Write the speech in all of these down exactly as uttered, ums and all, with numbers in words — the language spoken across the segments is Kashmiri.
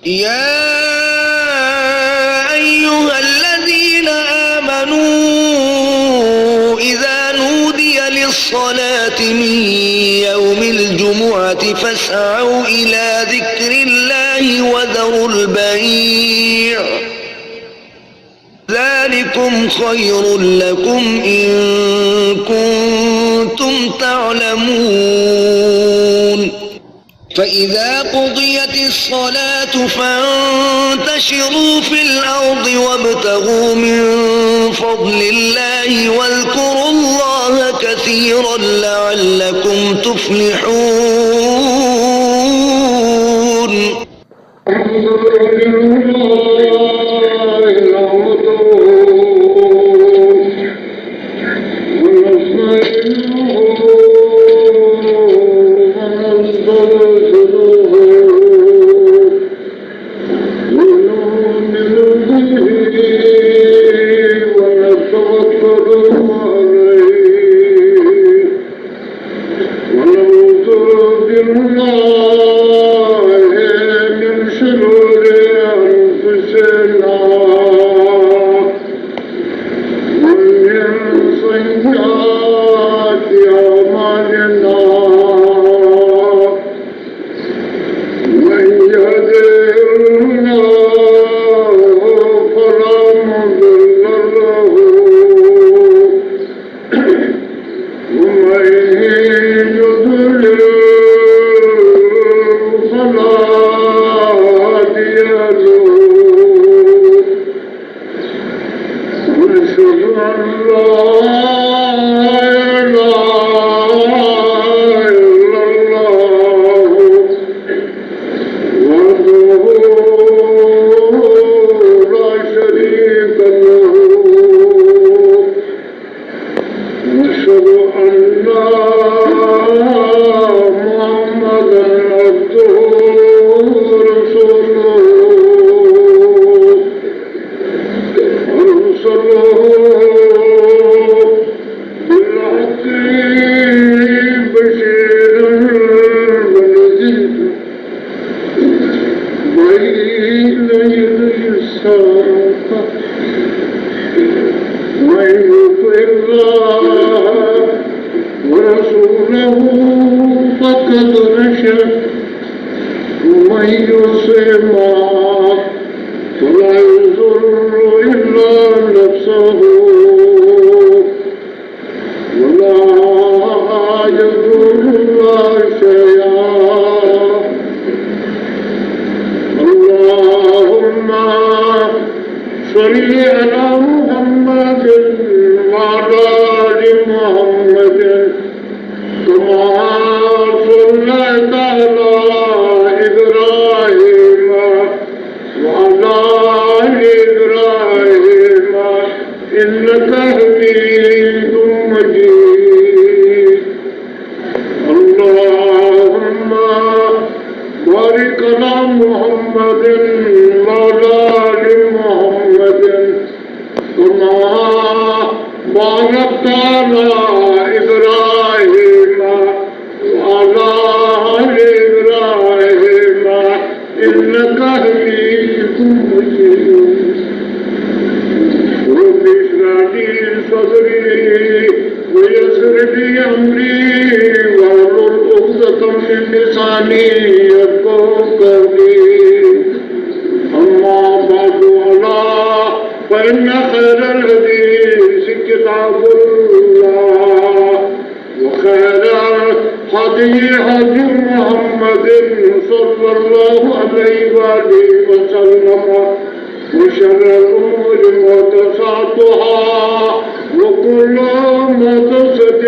يا أيها الذين آمنوا إذا نودي للصلاة من يوم الجمعة فاسعوا إلى ذكر الله وذروا البيع، ذلكم خير لكم إن كنتم تعلمون. فإذا قضيت الصلاة فانتشروا في الأرض وابتغوا من فضل الله واذكروا الله كثيرا لعلكم تفلحون. ونعوذ بالله من شرور أنفسنا ومن سيئات أعمالنا. من يهده الله فلا مضل له، ومن يضلل فلا هادي له. ونشهد أن لا إله إلا الله وحده لا شريك له. ونشهد أن محمدا عبده ورسوله. أرسله بالحق بشيرا ونذيرا بين يدي الساعة. من يطع الله ورسوله فقد رشد، ومن يعصهما فلا يضر إلا نفسه ولا يضر الله شيئا. اللهم صل على محمد وعلى آل محمد كما صليت على إبراهيم وعلى آل إبراهيم إنك حميد مجيد. اللهم بارك على محمد وعلى آل محمد كما باركت على إبراهيم وعلى آل إبراهيم إنك حميد مجيد. رب اشرح لي صدري ويسر لي أمري واحلل عقدة من لساني يفقهوا قولي. أما بعد، ألا فإن خير الحديث كتاب الله، وخير الهدي هدي محمد صلى الله عليه وآله وسلم، وشر الأمور محدثاتها، وكل محدثة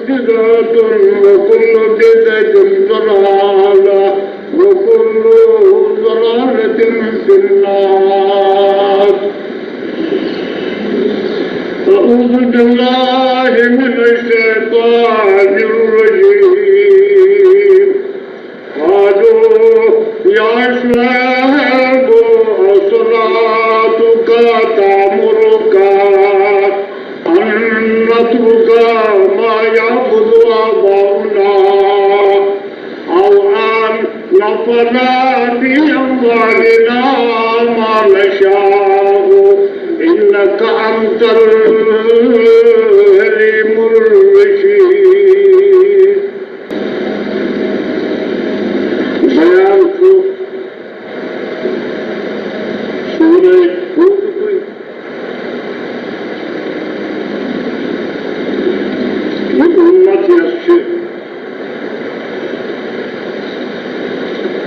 بدعة، وكل بدعة ضلالة، وكل ضلالة في النار. أعوذ بالله من الشيطان الرجيم. قالوا يا شعيب أصلاتك تأمرك أن نترك ما يعبد آباؤنا أو أن نفعل بأموالنا أعطنا ما نشاء إنك أنت الحليم الرشيد. بیان چھُ سورہ ہودُکُے۔ یہِ اُمت یۄس چھِ،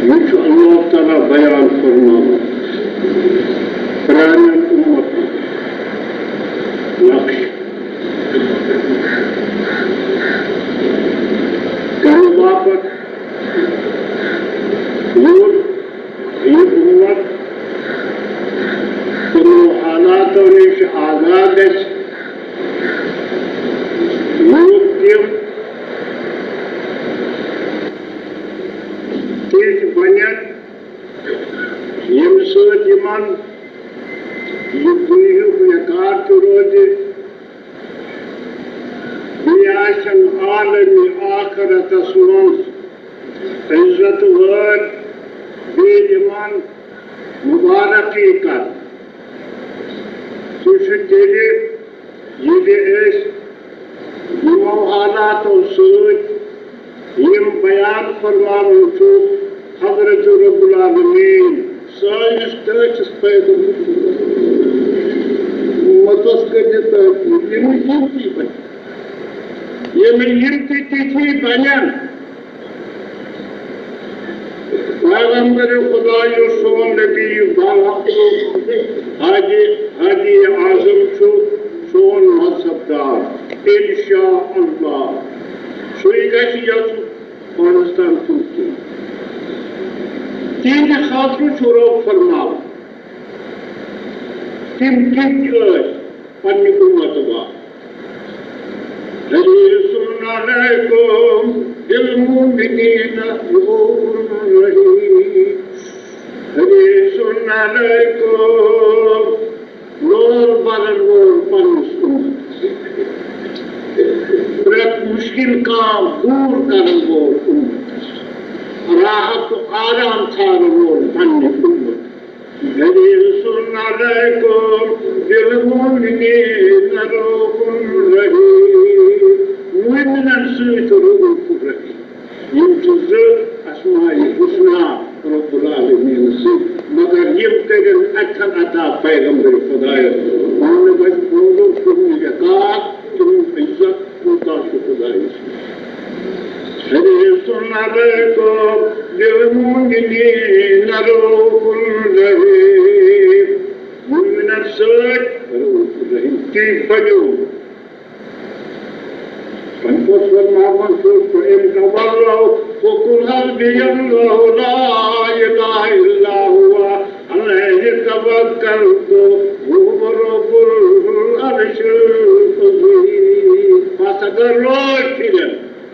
یہِ چھُ اللہ تعالیٰ بیان فرماوان پرٛانٮ۪ن اُمتن نقش۔ تَمہِ باپتھ یُس یہِ اُمت تِمو حالاتو نِش آزاد گژھِ، یوٗت تِم تِتھۍ بنن، ییٚمہِ سۭتۍ یِمن یہِ دُنیہُک وقار تہِ روزِ، بیٚیہِ آسن عالمِ آخرتس منٛز عزت وٲلۍ، بیٚیہِ یِمن مبارکی کرنہٕ۔ سُہ چھُ تیٚلہِ، ییٚلہِ أسۍ یِمو حالاتو سۭتۍ یِم بیان فرماوان چھُ حضرت رب العالمین سٲنِس ٹٲٹھِس پیغمبرس متس کٔرِتھ، یِم یِم تہِ بنن، یِم یِم تہِ تِتھی بنن۔ پیغمبر خدا یُس سون نبی بالا ہادی، ہادی اعظم چھُ، سون مذہب دار، انشاء اللہ۔ سُے گژھِ یژھُن پانس تام چھُنہٕ کینٛہہ۔ تِہنٛدِ خٲطرٕ چھُ رب فرماوان، تِم کِتھ ٲسۍ پننہِ اُمتہٕ باپتھ۔ حریص علیکم بالمؤمنین رؤوف رحیم۔ حریص علیکم، لول برن وول پننِس اُمتس، پرٛٮ۪تھ مُشکِل کام دوٗر کرن وول اُمتس، راحت تہٕ آرام ژھارن وول پننہِ اُمتس۔ حریص علیکم بالمؤمنین رؤوف رحیم۔ مومنن سۭتۍ رؤوف رحیم۔ یِم چھِ زٕ اسماء حسنیٰ رب العالمین سٕنٛدۍ، مگر یِم کٔرِن اتھن عطا پیغمبر خدایس۔ ووٚنُن وۄنۍ، ووٚنُن تِہُنٛد وقار، تِہُنٛد عزت کوٗتاہ چھُ خدایس۔ حریص علیکم بالمؤمنین رؤوف رحیم۔ مومنن سۭتۍ رؤوف رحیم۔ تُہۍ بٔنِو۔ وۄنۍ کُس فرماوان چھُ، فَإِن تَوَلَّوْا فَقُلْ حَسْبِيَ اللَّهُ لَا إِلَٰهَ إِلَّا هُوَ عَلَيْهِ تَوَكَّلْتُ وَهُوَ رَبُّ الْعَرْشِ الْعَظِيمِ۔ پس اگر رٲچھ پھِرن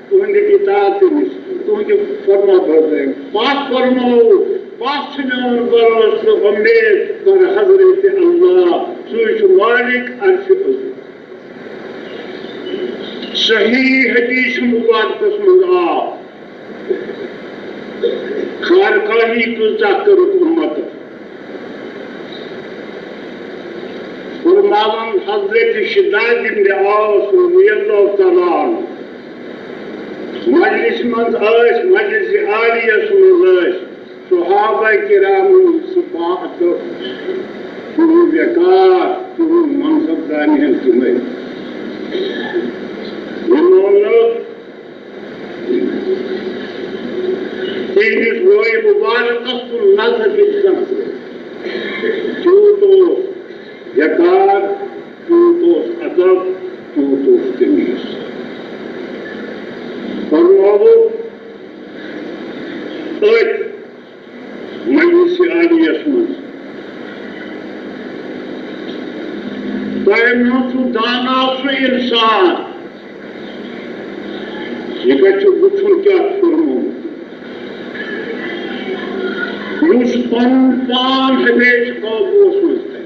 تُہنٛدِ اطاعتہٕ نِش، تُہنٛدِ فرما بردٲری، پتھ فرماوو، پتھ چھُ میون بھروسہٕ تہٕ اُمید، مگر حضرت اللہ، سُے چھُ مالک عرشِ عظیم۔ صحیح حدیث مبارکس منٛز آو، خانقاہی کۭژاہ کٔرٕکھ اُمتن۔ فرماوان حضرت شداد ابن اوس رضی اللہ تعالیٰ عنہ مجلس منٛز ٲسۍ، مجلس عالیس منٛز ٲسۍ، صحابہ کرامن ہُنٛد سُہ با ادب، تِہُنٛد وقار، تِہُنٛد منصب دانہِ ہن تِمے۔ یِمو نہٕ تِہنٛدِس روے مبارکس کُن نظر دِژ زانٛہہ۔ تیوٗت اوس وقار، تیوٗت اوس ادب، تیوٗت اوس تمیٖز۔ فرمووُکھ أتھۍ مجلس عالیس منٛز، تۄہہِ منٛز چھُ دانا سُہ انسان، یہِ گژھِ وٕچھُن کیٛاہ چھُ فرمومُت، یُس پنُن پان ہمیشہِ قوبوٗہس منٛز تھاوِ۔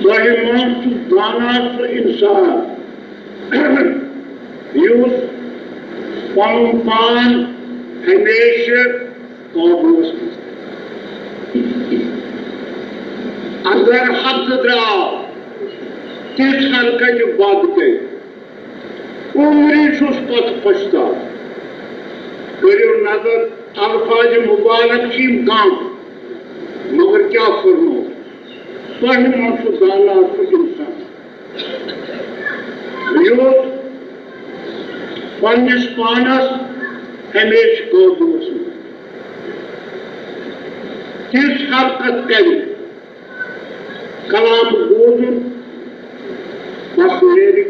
تۄہہِ منٛز چھُ دانا سُہ انسان، یُس پنُن پان ہمیشہٕ قومس منٛز۔ اگر حد درٛاو، تِژھ حرکت بد گٔے، عمرِ چھُس پتہٕ پچھتاو۔ کٔرِو نظر، الفاظ مبارک چھِ یِم کم، مگر کیٛاہ فرمو؟ تۄہہِ منٛز چھُ دانا سُہ انسان، یُس پننِس پانس ہمیشہٕ قومس منٛز تِژھ حرکت کرِ، کلام بوزُن، بس نیرِ،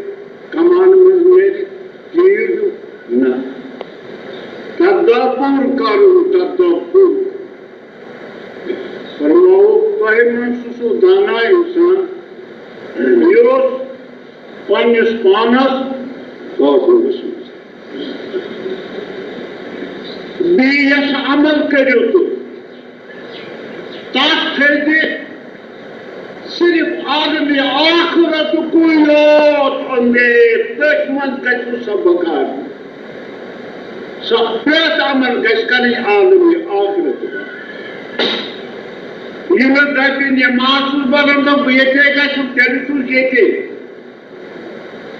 کمان منٛز نیرِ، تیٖر دیُن، نہ۔ تدبر کرُن، تدبر۔ فرماوُکھ، تۄہہِ منٛز چھُ سُہ دانا انسان، یُس پننِس پانس قابوٗوس منٛز۔ بیٚیہِ یَس عمل کٔرِو تُہۍ، تَتھ تھٲوِو صرف عالمِ آخرتُکُے یوت اُمید، تٔتھۍ منٛز گژھِ سُہ بکار۔ سۄ پرٛٮ۪تھ عمل گژھِ کَرٕنۍ عالمِ آخرت۔ یہِ نہٕ دَپہِ نٮ۪ماز چھُس بَران، دَپ بہٕ ییٚتے گژھُن، تیٚلہِ چھُس ییٚتے۔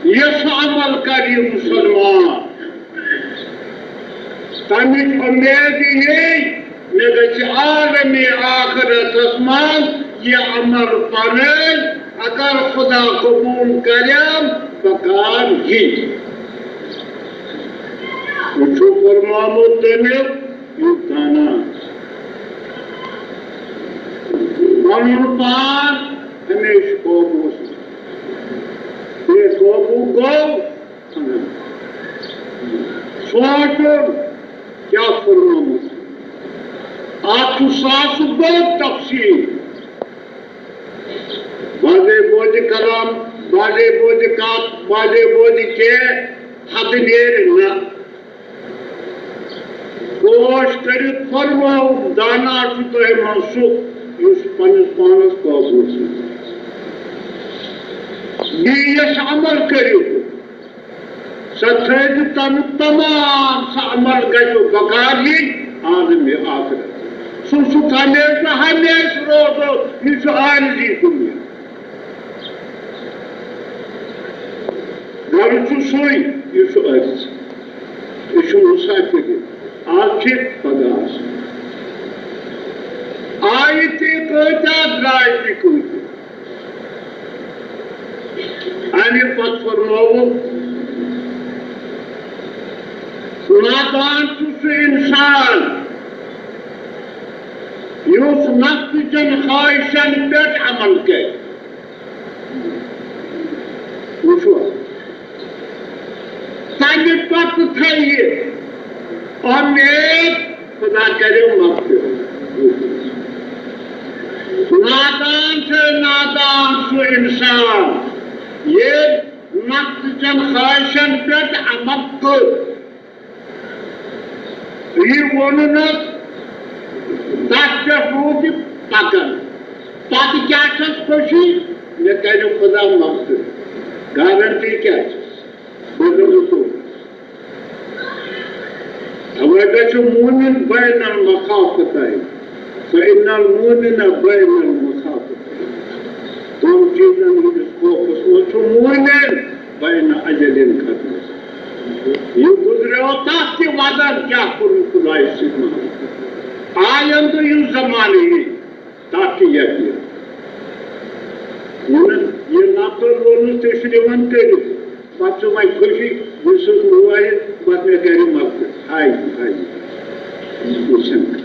یُس عمل کرِ یہِ مُسلمان، تَمِچ اُمید یی، مےٚ گژھِ عالمِ آخرتس منٛز یہِ عمل پَنٕنۍ، اگر خدا قبوٗل کرٮ۪م، بکار یی۔ یہِ چھُ فرمومُت تٔمۍ، یُس دانا۔ پَنُن پان ہمیشہٕ قومس بے قوبوٗ گوٚو۔ سونٛچُن کیٛاہ فرمومُت۔ اَتھ چھُ ساسہٕ بوٚڑ تفصیٖل۔ بعضے بوزِ کلام، بعضے بوزِ کتھ، بعضے بوزِ کینٛہہ، حد نیرِ نہ۔ کوش کٔرِتھ فرماوُن، دانا چھُ تۄہہِ منٛز سُہ، یُس پننِس پانس قوبوٗ چھُ۔ بیٚیہِ یۄس عمل کٔرِو، سۄ تھٲوِو تَمیُک تمام، سُہ عمل گژھِ بکار یِنۍ عالمِ آخرت۔ سُہ چھُ ہمیشہٕ، ہمیشہٕ روزو، یہِ چھُ عارضی دُنیا۔ گرٕ چھُ سُے، یہِ چھُ عارضی۔ یہِ چھُ مُسافِر۔ آز چھِ، پگاہ آسہِ۔ آیہِ تہِ کۭتیٛاہ، درٛاے تہِ کۭتیٛاہ۔ اَمہِ پتہٕ فرمووُکھ، نادان چھُ سُہ اِنسان، یُس نفسہٕ چٮ۪ن خواہشن پٮ۪ٹھ عمل کرِ۔ وٕچھو، تَمہِ پتہٕ تھایہِ اُمید خدا کرِ مغفرت۔ نادان چھُ نادان سُہ اِنسان، ییٚلہِ نفسہٕ چٮ۪ن خواہشن پٮ۪ٹھ عمل کوٚر۔ یہِ ووٚنُن حظ، تَتھ پٮ۪ٹھ روٗد یہِ پَکان۔ پَتہٕ کیٛاہ چھَس خوشی؟ مےٚ کَریو خۄدا مغفرت۔ گارنٹی کیٛاہ چھَس؟ بہٕ دَپہٕ ژٕ۔ اَوَے گژھِ مومِن بین المخافتین۔ فإن المؤمن بین المخافتین۔ دۄن چیٖزن ہٕنٛدِس خوفس منٛز چھُ مومِن بین اجلین خطرس۔ یہِ گُزریو تَتھ تہِ وَدَن کیٛاہ کوٚرُن خۄدایہِ سۭتۍ محبت۔ آیندٕ یُس زمانہٕ یی، تَتھ چھُ یقیٖن۔ یہِ نہٕ، یہِ نفر ووٚنُس تُہۍ چھِو دِوان کٔرِتھ، پَتہٕ چھُ وۄنۍ خوشی، یُس سُہ روزِ، پَتہٕ مےٚ کَرِ مغفرت۔ ہاے، ہاے۔ یہِ چھُنہٕ۔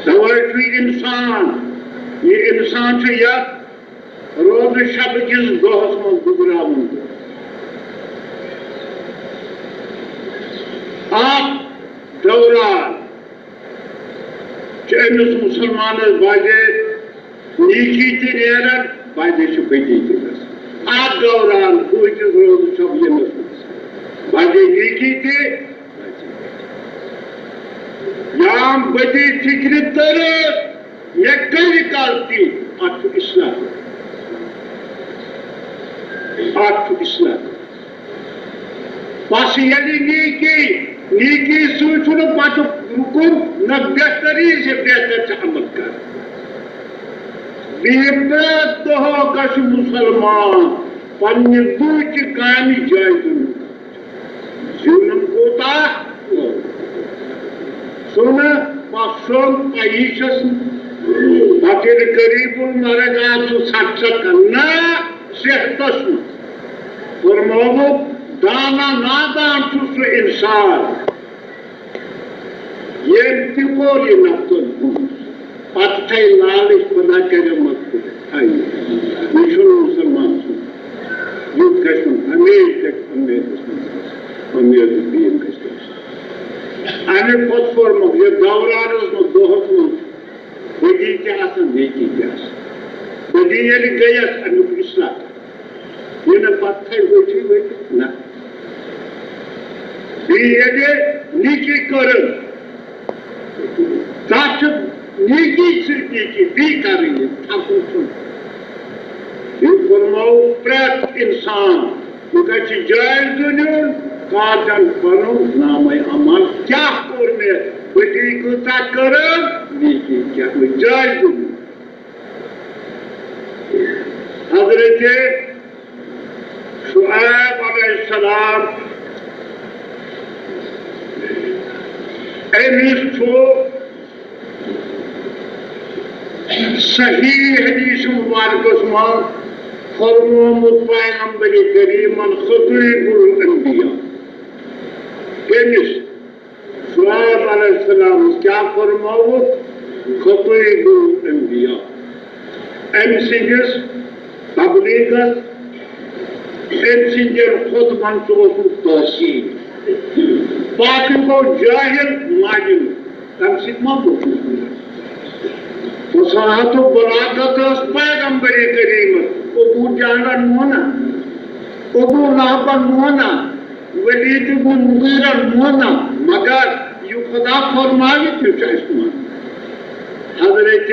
تَوَے چھُ اِنسان، یہِ اِنسان چھُ یَتھ روزٕ شبہٕ کِس دۄہس منٛز گُزراوُن۔ اَتھ دوران چھِ أمِس مُسلمانس بعضے نیکی تہِ نیران، بعضے چھِ بدی تہِ گژھان۔ اَتھ دوران کۭتِس روزٕ شبہٕ یِنس منٛز بعضے نیکی تہِ، یا بدی فکرِ تٔرٕس، مےٚ کٔرۍ غلطی، اَتھ چھُ اصلاح۔ اَتھ چھُ اصلاح۔ پس ییٚلہِ نیکی نیکی سۭتۍ چھُنہٕ پتہٕ رُکُن، نہ بہتری سے بہتر چھِ عمل کرٕنۍ۔ بیٚیہِ پرٛٮ۪تھ دۄہ گژھِ مُسلمان پننہِ دُہچہِ کامہِ جایہِ دِنُک۔ زیوٗنُن کوٗتاہ؟ سُہ نہٕ پَسُن پَیی چھَس نہٕ۔ پَتہٕ ییٚلہِ قریٖب المرگ آو، سُہ ژھَٹ ژھَٹ کَران۔ نہ، صحتَس منٛز۔ فرمووُکھ، دانا نادان چھُ سُہ اِنسان، ییٚمۍ تہِ کوٚر یہِ نفسَس گُن، پتہٕ تھایہِ لالٕچ، خۄدا کَرِ مغفرت۔ ہاے، یہِ چھُنہٕ مُسلمان سُنٛد۔ یُتھ گژھِ نہٕ، ہمیشہِ گژھِ اُمیدَس منٛز آسُن، اُمید دیٖن گژھِ آسُن۔ اَمہِ پتہٕ فرموو، یَتھ دورانَس منٛز دۄہَس منٛز بدی تہِ آسان، نیکی تہِ آسان۔ بدی ییٚلہِ گٔیَس، اَمیُک اصلاح۔ یہِ نہٕ پتہٕ تھایہِ ؤتھِتھ ؤتھِتھ، نہ۔ بیٚیہِ ییٚلہِ نیکی کٔرٕن، تَتھ چھِ نیکی سۭتۍ نیکی بیٚیہِ کَرٕنۍ، یہِ تھَکُن چھُنہٕ۔ یہِ فرموو پرٛٮ۪تھ اِنسان، یہِ گژھِ جٲیزٕ نیُن، کاغذن پَنُن نامَے عمل کیٛاہ کوٚر مےٚ، بدی کۭژاہ کٔرٕن، نیکی کیٛاہ کٔر، جٲیزٕ نیُن۔ حضرت شعیب علیہ السلام، أمِس چھُ صحیح حدیث مبارکس منٛز فرمومُت پیغمبر کریمن خطیب الانبیاء۔ کٔمِس؟ شعیب علیہ السلام کیٛاہ فرمووُکھ؟ خطیب الانبیاء۔ أمۍ سٕنٛدِس تبلیغس، أمۍ سٕنٛدٮ۪ن خطبن چھُ اوسمُت تٲثیر۔ باقٕے گوٚو جٲہِل ماجہِ منٛز۔ تَمہِ سۭتۍ ما گوٚو؟ فصاحت و بلاغت ٲس پیغمبر کریمس۔ ابو جہلن مونہ، ابو لہبن مونہ، ولید بن مغیرن مونہ، مگر یہِ خدا فرماوِ، تہِ چھُ اَسہِ مانُن۔ حضرت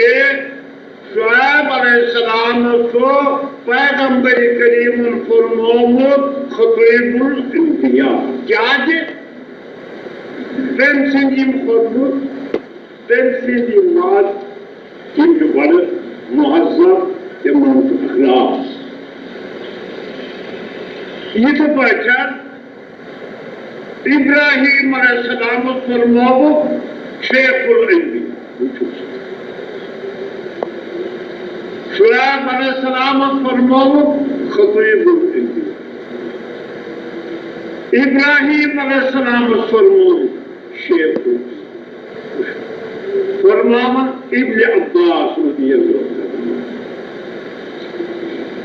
شعیب علیہ السلام چھُ پیغمبر کریمن فرمومُت خطیب الانبیاء۔ کیازِ؟ تٔمۍ سٕنٛدۍ یِم خطبہٕ، تٔمۍ سٕنٛدۍ یِم وعظ، یِم چھِ بڑٕ مہذب، تِمن چھُ اخلاق۔ یِتھٕ پٲٹھۍ ابراہیم علیہ السلام فرمووُکھ شیخ الانبیاء۔ وٕچھِو سا۔ شعیب علیہ السلام فرمووُکھ خطیب الانبیاء۔ ابراہیم علیہ السلام فرمووُکھ شیخ الانبیاء۔ فرماوان ابن عباس رضی اللہ عنہ،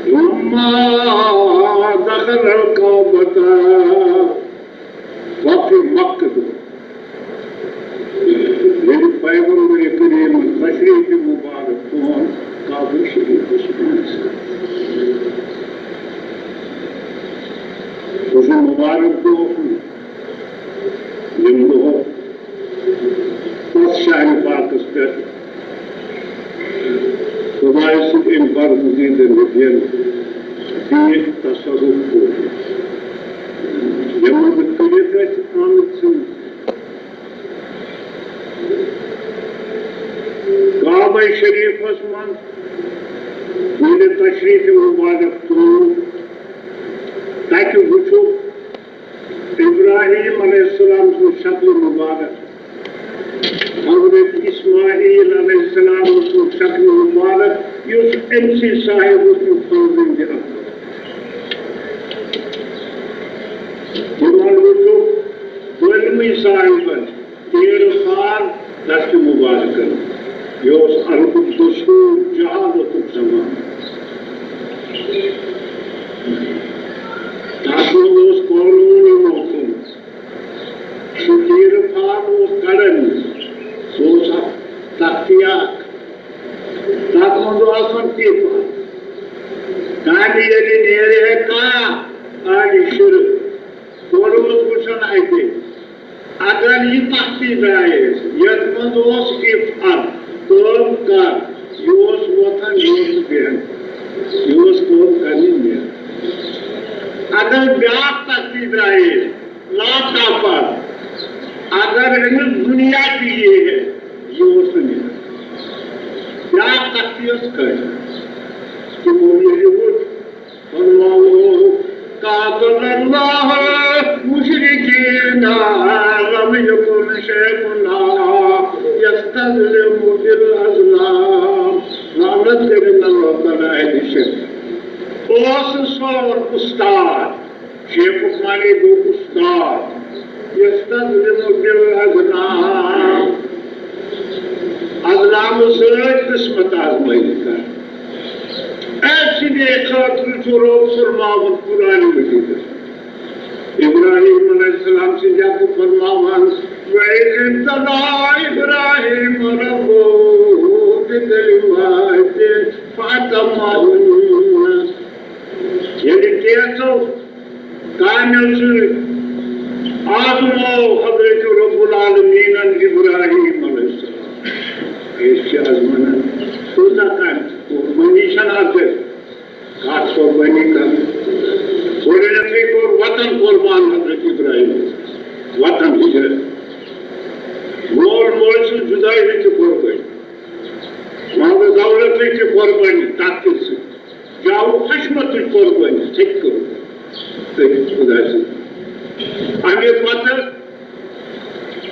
لما دخل الکعبۃ، وقت مکہ، ییٚلہِ پیغمبر کریم تشریف مبارک تھوٚون کعبہ شریفس منٛز۔ سُہ چھُ مبارک دۄہ ییٚمہِ دۄہ تَتھ شہرِ پاکس پٮ۪ٹھ خۄدایہِ سٕنٛدۍ أمۍ برگزیدٕ نبین بیٚیہِ تصرف کوٚر۔ یِمن کٔرِتھ ٲسۍ آمٕتۍ سٕنٛدۍ کعبہ شریفس منٛز ییٚلہِ تشریف مبارک تُل، تَتہِ وُچھُکھ ابراہیم علیہ السلام سٕنٛز شکل مبارک، حضرت اسماعیل علیہ السلام سٕنٛز شکل مبارک، یُس أمۍ سٕے صاحب اوسمُت فرزند اکبر۔ تِمن وُچھُکھ ظٲلمٕے صاحبن تیٖر فار دست مبارکن۔ یہِ اوس عربُک دستور، جہالتُک زمانہٕ۔ تَتھ منٛز اوس قونوٗن یِمو تھوٚومُت۔ سُہ تیٖر فار اوس کڑان، سُہ اوس اکھ تختیہ اکھ۔ تَتھ منٛز اوس آسان تِتھ، کانہِ ییٚلہِ نیرِ ہے کانٛہہ اہلِ شرک، گۄڈٕ اوس وٕچھان اَتہِ، اگر یہِ تختی درٛایہِ ہے، یَتھ منٛز اوس اِفعل، کٲم کر، یہِ اوس وۄتھان، یہِ اوس بیٚہان، یہِ اوس کٲم کرنہِ نیران۔ اگر بیٛاکھ تختی درٛایہِ ہے، لا تفعل، اگر أمِس دُنیا تہِ یی ہے، یہِ اوس نہٕ نِوان۔ بیٛاکھ کَتھ تہِ ٲس کٲفی۔ تِمو ییٚلہِ وُچھ، فرمووُکھ، قاتل اللہ مشرکین، لم یکن شیخنا یستظلم بالاظلام۔ لعنت کٔرِتھ اللہ تعالیٰ اہلِ شرک۔ اوس سون اُستاد، شیخُک معنی گوٚو اُستاد۔ یستظلم بالاظلام۔ اظلامہٕ سۭتۍ قٕسمت آزمٲیِتھ کران۔ أمۍ سٕنٛدے خٲطرٕ چھُ رۄب فرماوان قرآن مجیدس۔ ابراہیم علیہ السلام سٕنٛدِ حقہٕ فرماوان، وَإِذِ ابْتَلَىٰ إِبْرَاهِيمَ رَبُّهُ بِكَلِمَاتٍ فَأَتَمَّهُنَّ۔ ییٚلہِ کینٛژو کامٮ۪و سۭتۍ آزموو حضرت رب العالمینن ابراہیم علیہ السلام۔ أسۍ چھِ آز ونان، کۭژاہ کامہِ، قربٲنی چھنہٕ آز تۄہہِ۔ کتھ قربٲنی کرٕنۍ؟ گۄڈٕنیتھٕے کوٚر وطن قربان حضرت ابراہیم۔ وطن ہجرت۔ مول موج سٕنٛز جدٲیی ہٕنٛز تہِ قربٲنی۔ مال و دولتٕچ تہِ قربٲنی تتھ تہِ سۭتۍ۔ جاوٕ خشمتٕچ قربٲنی، سُہ تہِ کٔر تٔمۍ خۄداے سٕنٛز۔ اَمہِ پتہٕ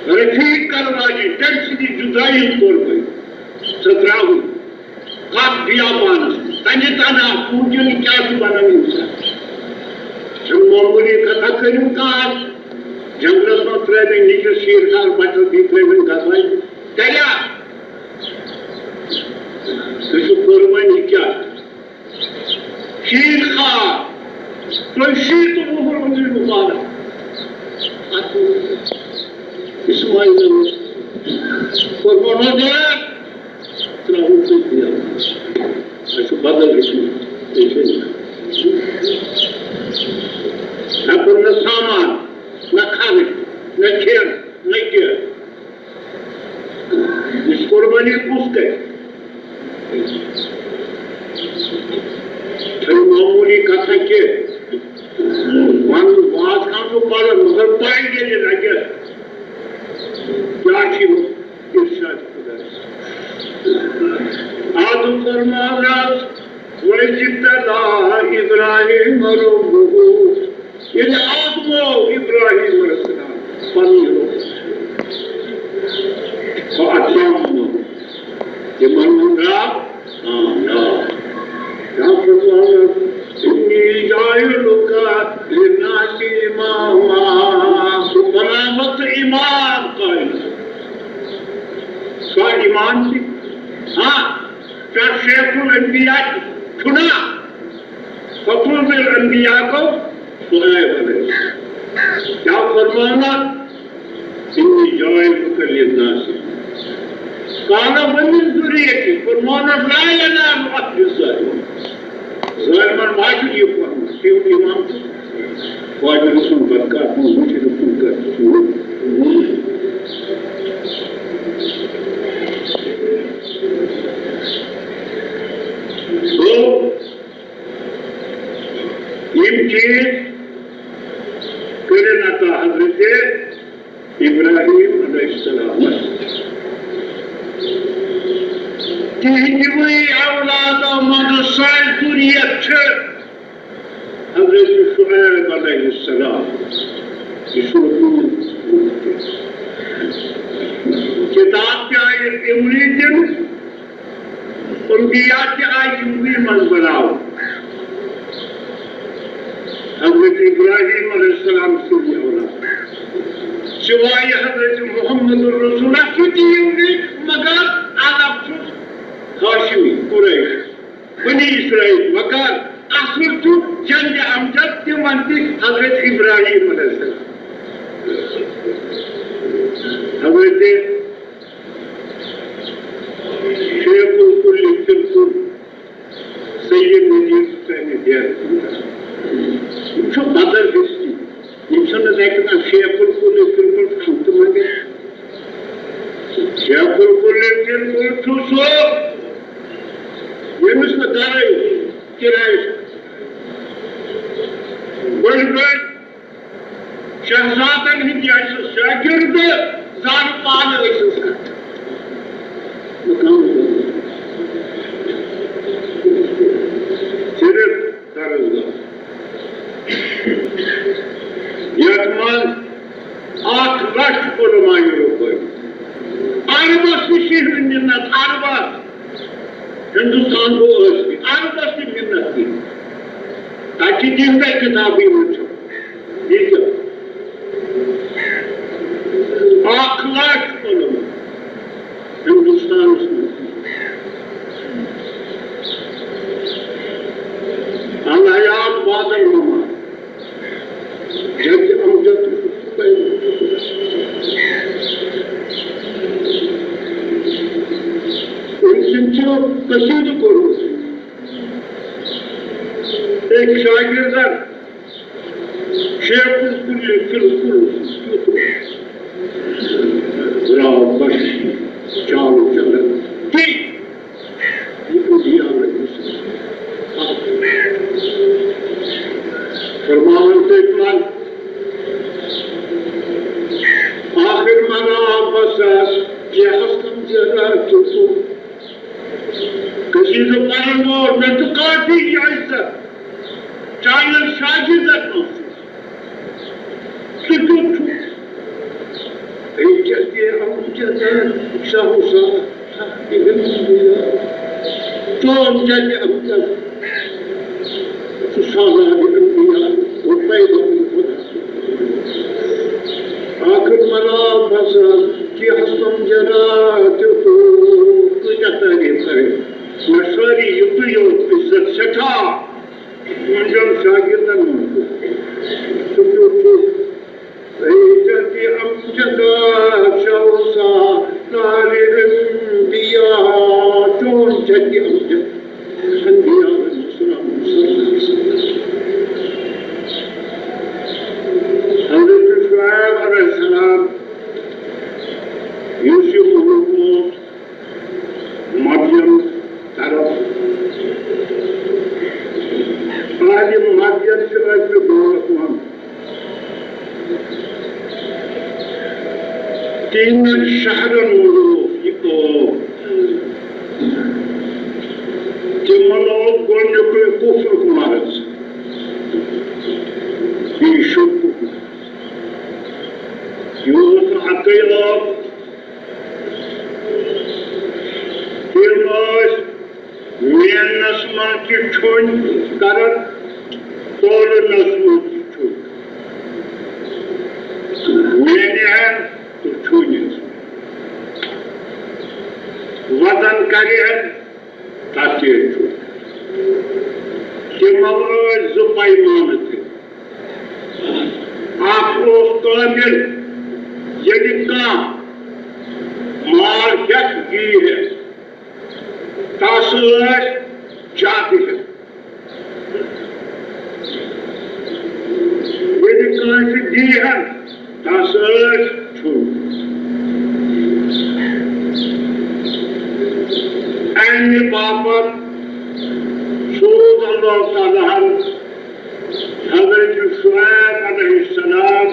رفیق کرن واجہِ تٔمۍ سٕنٛدِ جدٲیی ہٕنٛز قربٲنی، سۄ ترٛاوٕنۍ کتھ بیابانس منٛز۔ تَمہِ تنہا پوٗنٛجن کیٛاہ چھُ بنان اِنسان؟ چھَنہٕ معموٗلی کتھا۔ کٔرِو کتھ، جنگلس منٛز ترٛٲوِن نِکِس شیٖر خار بچس، بیٚیہِ ترٛٲوِن گزوایہِ دریا۔ سُہ چھُ قربٲنی کیٛاہ؟ شیٖر خار، تُہۍ شیٖتہٕ وُہُر أنٛدرِ مُبارک۔ اَتھ اسماعیلن کوٚرمُت نظر، ترٛاوُن تُہۍ دِیَن۔ اَسہِ چھُ بدل ہیٚچھمُت۔ یہِ چھُ نہ کوٚر نہ سامان، نہ خرٕچ، نہ کھٮ۪ن، نہ کینٛہہ۔ یہِ چھِ قربٲنی کُس کرِ؟ چھَنہٕ معموٗلی کتھا کینٛہہ۔ ونُن واز خان چھُ پران، مگر پاے گٔے نہٕ لگہِ۔ کیٛاہ چھُ یِمن ارشاد خدایس؟ آدم فرمان حض، وَإِذِ ابْتَلَىٰ إِبْرَاهِيمَ رَبُّهُ۔ ییٚلہِ آزموو ابراہیم علیہ السلام پنُن رۄب، فَأَتَمَّهُ، تِمن ہُنٛد رب، آ، آ۔ کیٛاہ فرمووُن؟ إِنِّي جَاعِلُكَ لِلنَّاسِ إِمَامًا۔ بہٕ بناوَتھ ژٕ امام قائم۔ سُہ امام چھُ، ہاں، کیٛاہ شیخ الانبیاء چھُنا؟ فَخُذِ الْأَنْبِيَاءَ کو شعیب علیہ السلام۔ کیٛاہ فرماوُن؟ إِنِّي جَاعِلُكَ لِلنَّاسِ۔ قَالَ وَمِنْ ذُرِّيَّتِي۔ فرماوُن، لا ينال عهدي الظالمين۔ ظالمن ما چھُ یہِ فرماوُن، تِہُنٛد امام چھُ واجب سُنٛد بدکار، تِہُنٛد مُشرِک سُنٛد کر۔ گوٚو، یِم چیٖز کٔرِن عطا حضرت ابراہیم علیہ السلامس۔ تِہنٛدِوٕے اولادو منٛز سۄے ذُریت چھِ حضرت شعیب علیہ السلام۔ یہِ چھُنہٕ کُنہِ کِتاب تہِ آیہِ تِمنٕے دِنہٕ، انبیاء تہِ آیہِ یِمنٕے منٛز بناونہٕ۔ حضرت ابراہیم علیہ السلام سٕنٛدِ اولاد، سوائے حضرت محمد رسول اللہ، سُہ تہِ یِیو نہٕ، مگر عرب چھُ ہاشمی، قریش، بنی اسرائیل، مگر اصل چھُ جد امجد تِمن تہِ حضرت ابراہیم علیہ السلام۔ حضرت شیخ الکل فی الکل سید نذیر حسین دیانتی۔ یِم چھِ بدل ہستی۔ یِم چھِنہٕ دَپہِ کانٛہہ شیخ الکل فی الکل چھُ تِمن نِش۔ شیخ الکل فی الکل چھُ سُہ، ییٚمِس نہٕ گرے کرایہِ چھُ۔ بٔڑۍ بٔڑۍ شہزادن ہٕنٛدۍ آسہِ شاگرد۔ زانہٕ پانہٕ ٲسِس کران۔ مقام صرف درس گاہ۔ یتھ منٛز اکھ لچھ علماء ربانی۔ عربس نِش یِہنٛد مِنت، عربس۔ ہندوستان گوٚو ٲسۍ عربس تہِ مِنت دِنۍ۔ تتہِ چھِ تِہنٛدے کِتابٕے وٕچھو۔ یہِ کیٛاہ؟ اکھ لچھ علماء ہندوستانس منٛز۔ الحیات بعد الممات۔ جد امجد۔ أمۍ سٕنٛدۍ چھِ قصیدٕ کوٚرمُت۔ أکۍ شاگردن شیخ الکل فی الکل کیُتھ راو بخش چالو چلن۔ تی۔ یہِ انبیاء علیہ السلام۔ فرماوان تٔتۍ منٛز، آخر منٛز آو بس آس، یہِ حسن ذرا کیُتھ۔ قصیدٕ پرن وول، مےٚ چھُ کافی عزت۔ چانٮ۪ن شاگردن اوس سُہ۔ سُہ کیُتھ چھُ؟ ہے، جدِ امجد، شاہ صاحب، چون جدِ امجد۔ سُہ سالار انبیاء، وہ پیغمبر خدا۔ آخر مرا بس، کیٛاہ سمجھنا تیُتھ، کۭتیٛاہ تعریف کرے۔ مےٚ سٲری یُتُے یوت عزت سٮ۪ٹھاہ۔ تُہنٛدٮ۪ن شاگردن منٛز۔ سُہ کیُتھ چھُ؟ ہے جدِ امجد، شاہ سالار انبیاء، چون جدِ امجد۔ انبیاء علیہ السلام۔ حضرت شعیب علیہ السلام، یُس یہِ مُلک اوس، مدین طرف۔ اہلِ مدین چھِ ٲسمٕتۍ دورس منٛز تِہنٛدٮ۪ن شہرن منٛز اوس یہِ قوم۔ تِمن اوس گۄڈٕنیُکُے کفرُک مرض، بیٚیہِ شرکُک مرض۔ یہِ اوس نہٕ اکٕے ٲب۔ تِم ٲسۍ میننس منٛز تہِ چھُنۍ کران، تولنس منٛز تہِ چھُنۍ۔ مینہِ ہن تہٕ چھُنۍ ہن۔ وزن کرِ ہن، تتھ تہِ چھُنۍ۔ تِمو ٲسۍ زٕ پیمانہٕ تہِ۔ اکھ اوس قٲبِل، ییٚلہِ کانٛہہ مال ہٮ۪تھ یی ہے، تس ٲسۍ زیادٕ ہٮ۪تھ۔ ییٚلہِ کٲنٛسہِ دی ہن، تس ٲسۍ ژھوٚٹ۔ امہِ باپتھ سوٗز اللہ تعالیٰ ہن حضرت شعیب علیہ السلام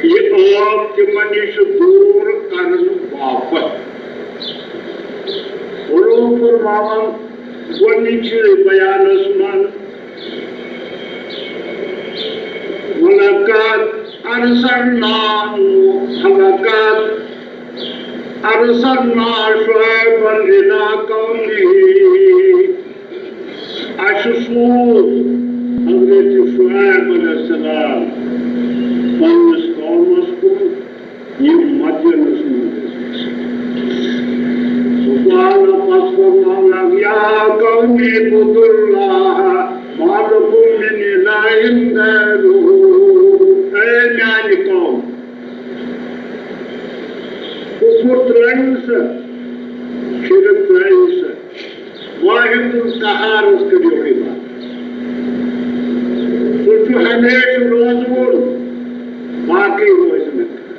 یہِ ٲب تِمن نِش دوٗر کرنہٕ باپتھ۔ حضور فرماوان گۄڈٕنِچہِ بیانس منٛز، وَلَقَدْ أَرْسَلْنَا نُوحًا، وَلَقَدْ أَرْسَلْنَا شُعَيْبًا إِلَىٰ قَوْمِهِ۔ اَسہِ سوٗز حضرت شعیب علیہ السلام پننِس قومس کُن، یِم مدینس منٛز ٲسۍ۔ وقال، پس فرماونکھ، یا قوم اعبدوا اللہ ما لکم من الہ غیرہ۔ اے میانہِ قوم، کفر ترٲیِو سا، شرک ترٲیِو سا، واحد القہارس کٔرِو عبادت۔ سُہ چھُ ہمیشہٕ روزٕ وول، باقٕے روزِ نہٕ کانٛہہ۔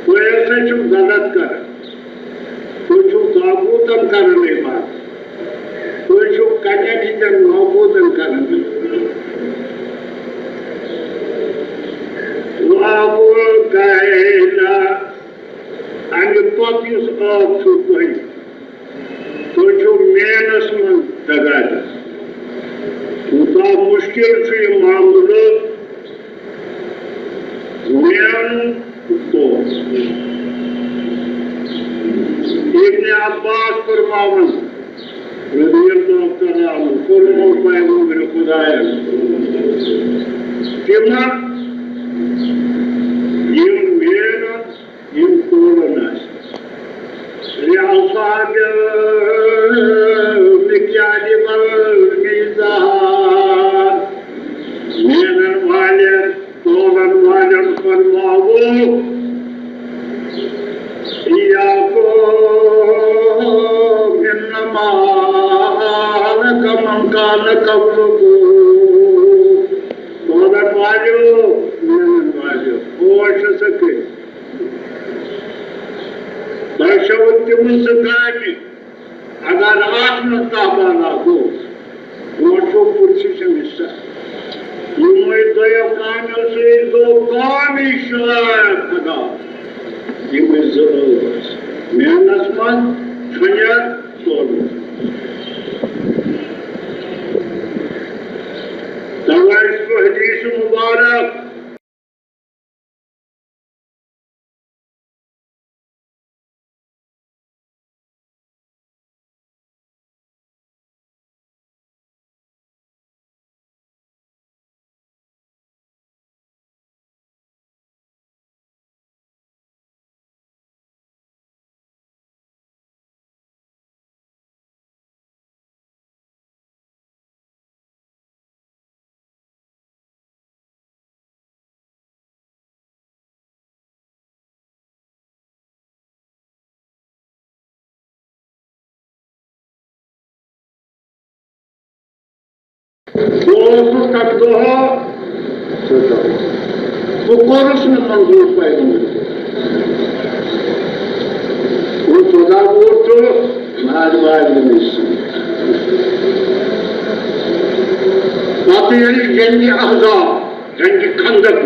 تُہۍ ہسا چھِو غلط کران۔ تُہۍ چھِو طاغوتن کران عبادت۔ تُہۍ چھِو کَنٮ۪ن ہٕنٛدٮ۪ن معبوٗدن کران۔ وَأَعْبُدُ یُس آب چھُ تۄہہِ، تُہۍ چھِو مینَس منٛز دَگان۔ کوٗتاہ مُشکِل چھُ یہِ معاملہٕ مینُک تہٕ ابن عباس فرماوان، رضی اللہ تعالیٰ عنہ، فرموو پیغمبر خدایَن، تِمَن یِم مینَن یِم تولان آسہِ۔ لأصحاب المكيال والميزان، مینن والٮ۪ن، تولن والٮ۪ن فرماوو، إياكم إنما هلك من كان قبلكم۔ تولن والٮ۪و، مینن والٮ۪و، ہوش ہسا کٔرِو۔ تۄہہِ چھَو تِم زٕ کامہِ، اگر اَتھ منٛز کانٛہہ بالا گوٚو، برونٛٹھ چھُو پُرسِشن حصہ۔ یِمَے دۄیو کامیو سۭتۍ گوٚو کامی شاید خدا۔ یِمَے زٕ ٲس مینَس منٛز ژھۄنیٛار سوزُن۔ تَوَے چھُ حدیث مبارک بہٕ اوسُس تَمہِ دۄہ، بہٕ کوٚرُس نہٕ منظوٗر پیغمبر۔ بہٕ خۄدا ووت چھُس ناز باز نِش۔ پَتہٕ ییٚلہِ جنگِ احزاب، جنگِ خندق،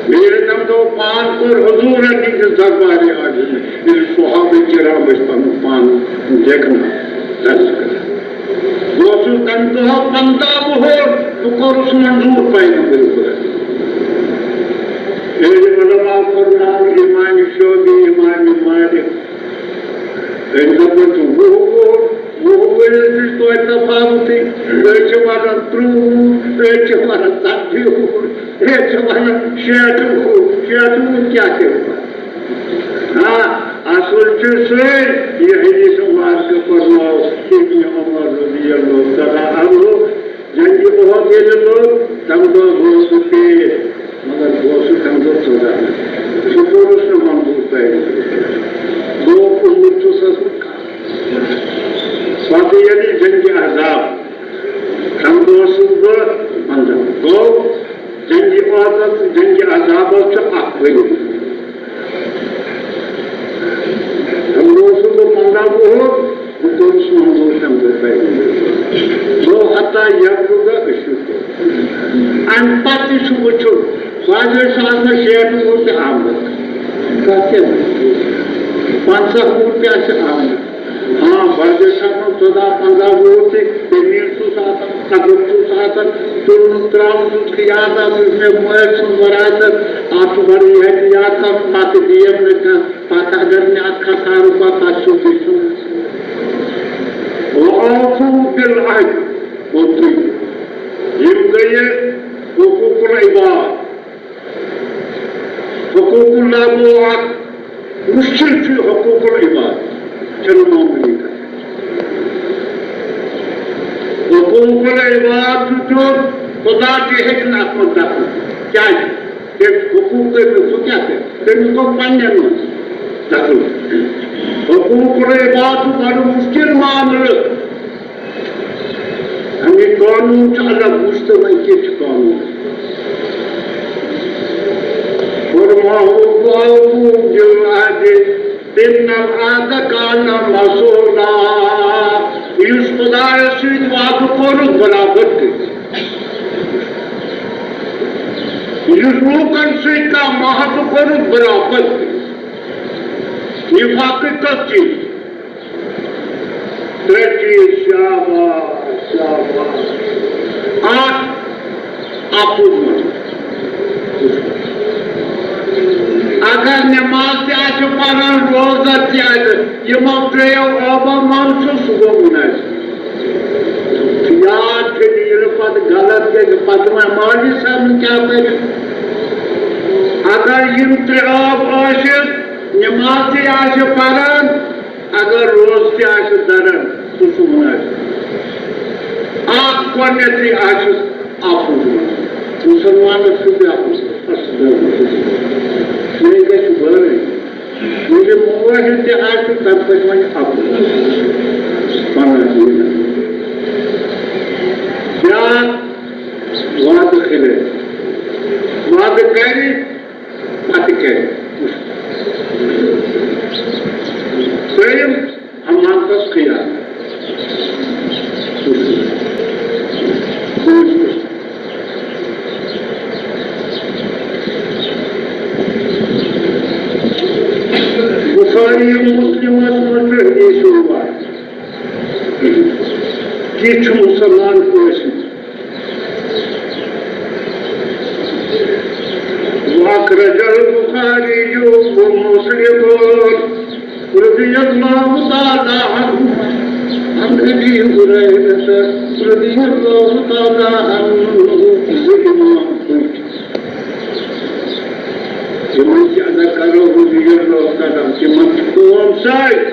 میرے تم تو پان پر حضور ہے کہ دربار عاجز میں، ییٚلہِ صحابہ کرام ٲسۍ پنُن پان لیکھنہٕ درج کران۔ بہٕ اوسُس تَمہِ دۄہ پنٛداہ وُہُر، بہٕ کوٚرُس منظوٗر پیغمبر خدا۔ ییٚلہِ علماء فرمان امام شعبی، امام مالک، أمۍ دوٚپُن، "ژٕ وُہ وُہُر، وُہ ؤرِیَس چھِ توتہِ تفاوتٕے۔ أڑۍ چھِ وَنان ترٛوٚوُہ، أڑۍ چھِ وَنان ژَتجی وُہُر، أڑۍ چھِ وَنان شیٹھ وُہُر، شیٹھ وُہُر کیٛاہ چھِ وَنان؟" آ، اَصٕل چھُ سُے، یہِ حدیث مبارکہ فرماو ابن عمر رضی اللہ تعالیٰ عنہ، جنگِ احد ییٚلہِ لوٚگ، تَمہِ دۄہ گوس بہٕ پیش، مگر بہٕ اوسُس تَمہِ دۄہ ژۄداہ۔ سُہ کوٚرُس نہٕ منظوٗر تۄہہِ۔ گوٚو، عمر چھُس ٲسمٕژ کَم۔ پَتہٕ ییٚلہِ جنگِ احزاب، تَمہِ دۄہ اوسُس بہٕ پنٛداہ۔ گوٚو، جنگِ احدس، جنگِ احزابس چھُ اَکھ ؤری۔ تَمہِ دۄہ اوسُس بہٕ پنٛداہ وُہُر، بہٕ کوٚرُس منظوٗر تَمہِ دۄہ تۄہہِ۔ گوٚو، حتیٰ یَتھ گوٚو أسۍ چھِ۔ اَمہِ پَتہٕ تہِ چھُ وٕچھُن، بعض ٲسۍ آسان شیٹھ وُہُر تہِ آمُت۔ کَتھ کیٛاہ؟ پنٛژاہ وُہُر تہِ آسہِ آمُت۔ ہاں، بعض ٲسۍ آسان ژۄداہ پنٛداہ وُہُر تہِ، تٔمۍ چھُس آسان، قدر چھُس آسان، تُلنُک ترٛاوُن چھُس یاد آسان، یُس مےٚ مٲلۍ سُنٛد وراثت، اَتھ چھُ بَڑٕ احتیاط کَرُن، پَتہٕ دِیَم نہٕ کانٛہہ۔ پتہٕ اگر مےٚ اتھ کھسارٕ پتہٕ تتھ چھُ بیٚیہِ چھُ۔ وَأَوْفُوا بِالْعَهْدِ، اوترٕ یِم گٔیہِ حقوق العباد۔ حقوق اللہ گوٚو اکھ مُشکِل چھُ حقوق العباد، چھُنہٕ معموٗلی کتھ۔ حقوق العباد چھُ تیُتھ، خدا تہِ ہیٚکہِ نہٕ اتھ منٛز دخل۔ کیٛازِ؟ تٔمۍ حقوق کٔرۍ نہٕ، سُہ کیٛاہ کَرِ؟ تٔمِس گوٚو پنٛنٮ۪ن منٛز دخل۔ حقوق العباد چھُ بڑٕ مُشکِل معاملہٕ۔ اَمِکۍ قونوٗن چھِ الگ، وٕچھ تہٕ وۄنۍ کیٛاہ چھُ قونوٗن۔ فرماوُکھ، "وَأَوْفُوا بِالْعَهْدِ إِنَّ الْعَهْدَ كَانَ مَسْئُولًا۔" یُس خدایَس سۭتۍ وعدٕ کوٚرُکھ، برابر کٔرِو۔ یُس لوٗکن سۭتۍ کانٛہہ معاہدٕ کوٚرُکھ، برابر کٔرِو۔ نفاقٕکۍ کٔژ چیٖز؟ ترٛےٚ چیٖز، شاباش، شاباش۔ اکھ، اَپُز وَنُن۔ اگر نماز تہِ آسہِ پَران، روزدر تہِ آسہِ، یِمو ترٛیٚیو عٲبو منٛز چھُ، سُہ گوٚو مُنٲفِق۔ یاد تھٲیِو، ییٚلہِ پَتہٕ غلط گژھِ، پَتہٕ وَنہِ مولوی صٲبن کیٛاہ کَرِ۔ اگر یِم ترٛےٚ عٲب ٲسِتھ، نماز تہِ آسہِ پَران، اگر روزٕ تہِ آسہِ دَران، سُہ چھُ مُنٲفِق۔ اَکھ گۄڈٕنیتھٕے آسہِ اَپُز وَنان۔ مُسلمانَس چھُ بیٛاکھ، اَصٕل، یہِ گژھِ وٲرٕے۔ ییٚلہِ موحد تہِ آسہِ، تَمہِ پَتہٕ وَنہِ اَپُز۔ پَنُن دین۔ بیٛاکھ وعدٕ خلاف۔ وعدٕ کَرِ، پَتہٕ کَرِ۔ دوٚیِم، امانتس خیانت۔ بخاری مسلمس منٛز چھُ حدیث رِوایت۔ کینٛہہ چھُ مُسلمان کٲنٛسہِ وأخرج البخاري ومسلم رضي الله تعالى عنه عن أبي هريرة رضي الله تعالى عنه، زٕ اِمام پٔتۍ۔ تِمن تہِ اگر کرو رضی اللہ تعالیٰ عنہ، تِمن چھِ قوم سٲرۍ۔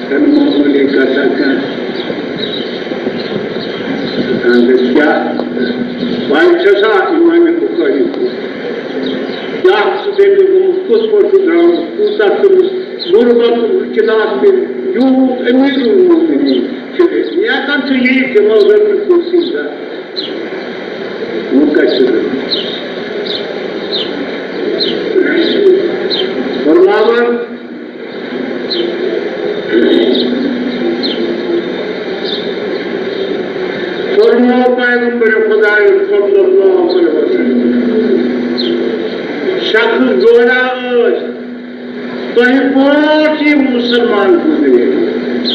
چھَنہٕ معموٗلی کَتھا کانٛہہ۔ اَہَن حظ، کیٛاہ پَے چھےٚ سا اِمام بُخاری کُس؟ کیٛاہ چھُ تٔمِس گوٚمُت؟ کِتھ پٲٹھۍ چھُ درٛامُت؟ کوٗتاہ تٔمِس غُربت، کِتاب تٔمۍ یوٗت أمیٖر المومنیٖن چھُ۔ نیکَن چھُ یی دِوان ضروٗر کُرسی زَن۔ وۄنۍ کَتہِ چھُ ضروٗر؟ فرماوان، فرموو پیغمبر خدایَن صلی اللہ علیہ وسلم، شخص جوڑا ٲسۍ، تۄہہِ پانٛژھ یِم مُسلمان گُزرے،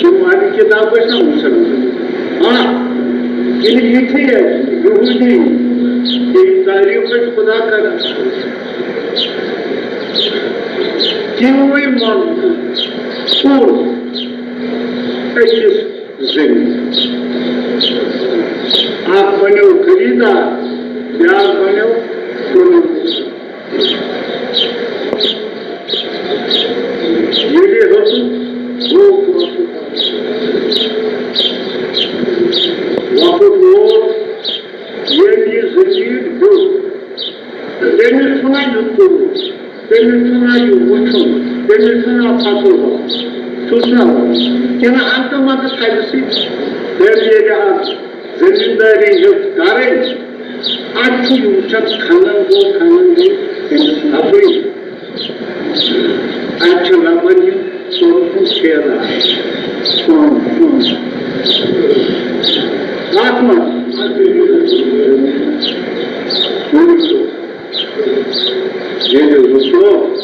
تِم اَمہِ کِتابہٕ ٲسۍ نا مُسلمان؟ آ، یِم یِتھٕے ٲسۍ، یہوٗدی، ییٚمہِ تعریٖف ٲسۍ خدا کران۔ تِموٕے منٛز کوٚر أکِس زٔمیٖن۔ اکھ بنیو خریٖدار، بیٛاکھ بنیو کٕنُن۔ ییٚلہِ ہیوٚتُن، گوٚو پونٛسہٕ۔ وقت ووت، ییٚلہِ یہِ زٔمیٖن ہیوٚت، تٔمِس چھُنہ یہِ کوٚرمُت، تٔمِس چھُنہ یہِ وٕچھُن، تٔمِس چھُنہ فصل وۄپُن، چھُس نہ وَنان۔ کِنہٕ ہنٛگتہٕ منٛگہٕ تھَزِ سۭتۍ تٔمۍ ییٚلہِ اَتھ زٔمیٖندٲری ہیوٚت کَرٕنۍ، اَتہِ چھُ یہِ وٕچھان، کھنان گوٚو، کھنان گوٚو، تٔمِس نفری۔ اَتہِ چھُ لَبَن یہِ سورُے کُن پھیران۔ کُن، کُن۔ اَتھ منٛز۔ ییٚلہِ رُکو،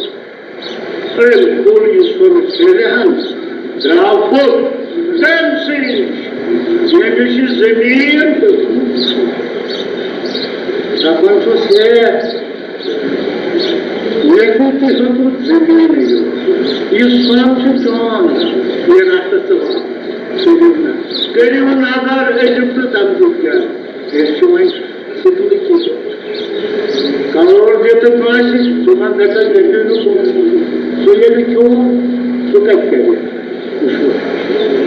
أمۍ کوٚر یہِ سورُے پھیرِ ہن، درٛاو کوٚت؟ تٔمۍ سٕے نِش۔ ییٚمِس یہِ زٔمیٖن دَپان چھُس، ہے، مےٚ کیٛاہ تہِ ہیوٚتُتھ زٔمیٖنٕے یوت۔ یہِ سۄن چھُ چون، یہِ رَٹھ ژٕ وَن۔ کٔرِو نظر أزیُک تہٕ تَمہِ دۄہُک کیٛاہ۔ أسۍ چھِ وۄنۍ سکوٗلٕکۍ کروڑ دِتھ کٲنٛسہِ، دَپان، دَپان، مےٚ پیوٚو نہٕ کُنُے۔ سُہ ییٚلہِ کھیوٚو، سُہ کَتہِ کَرِ؟ وٕچھِو،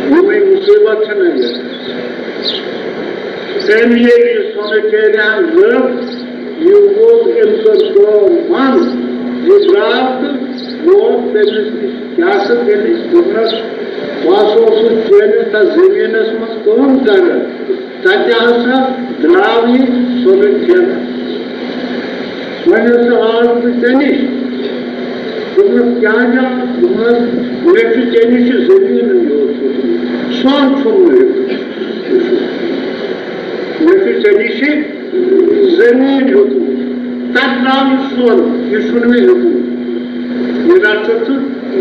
یِمَے مُصیٖبت چھَنہ یہِ۔ تٔمۍ ییٚلہِ یہِ سۄنہٕ چیرِ ہن لٔب، یہِ ووت أمۍ سٕنٛز کٲم بنٛد۔ یہِ درٛاو تہٕ ووت تٔمِس نِش۔ کیٛاہ سا تٔمِس دوٚپنَس، بہٕ ہسا اوسُس چٲنِس تَتھ زٔمیٖنَس منٛز کٲم کران، تَتہِ ہسا درٛاو یہِ سۄنہٕ چیرِ۔ وۄنۍ ہسا آس بہٕ ژےٚ نِش۔ دوٚپمَس، کیٛاہ جان؟ دوٚپمَس، مےٚ چھُ ژےٚ نِش یہِ زٔمیٖنٕے یوت ہیوٚتمُت، سۄن چھُم نہٕ ہیوٚتمُت۔ مےٚ چھُ ژےٚ نِش یہِ زٔمیٖن ہیوٚتمُت، تَتہِ درٛاو یہِ سۄن، یہِ چھُنہٕ مےٚ ہیوٚتمُت۔ یہِ رَٹھ ژٕ تہٕ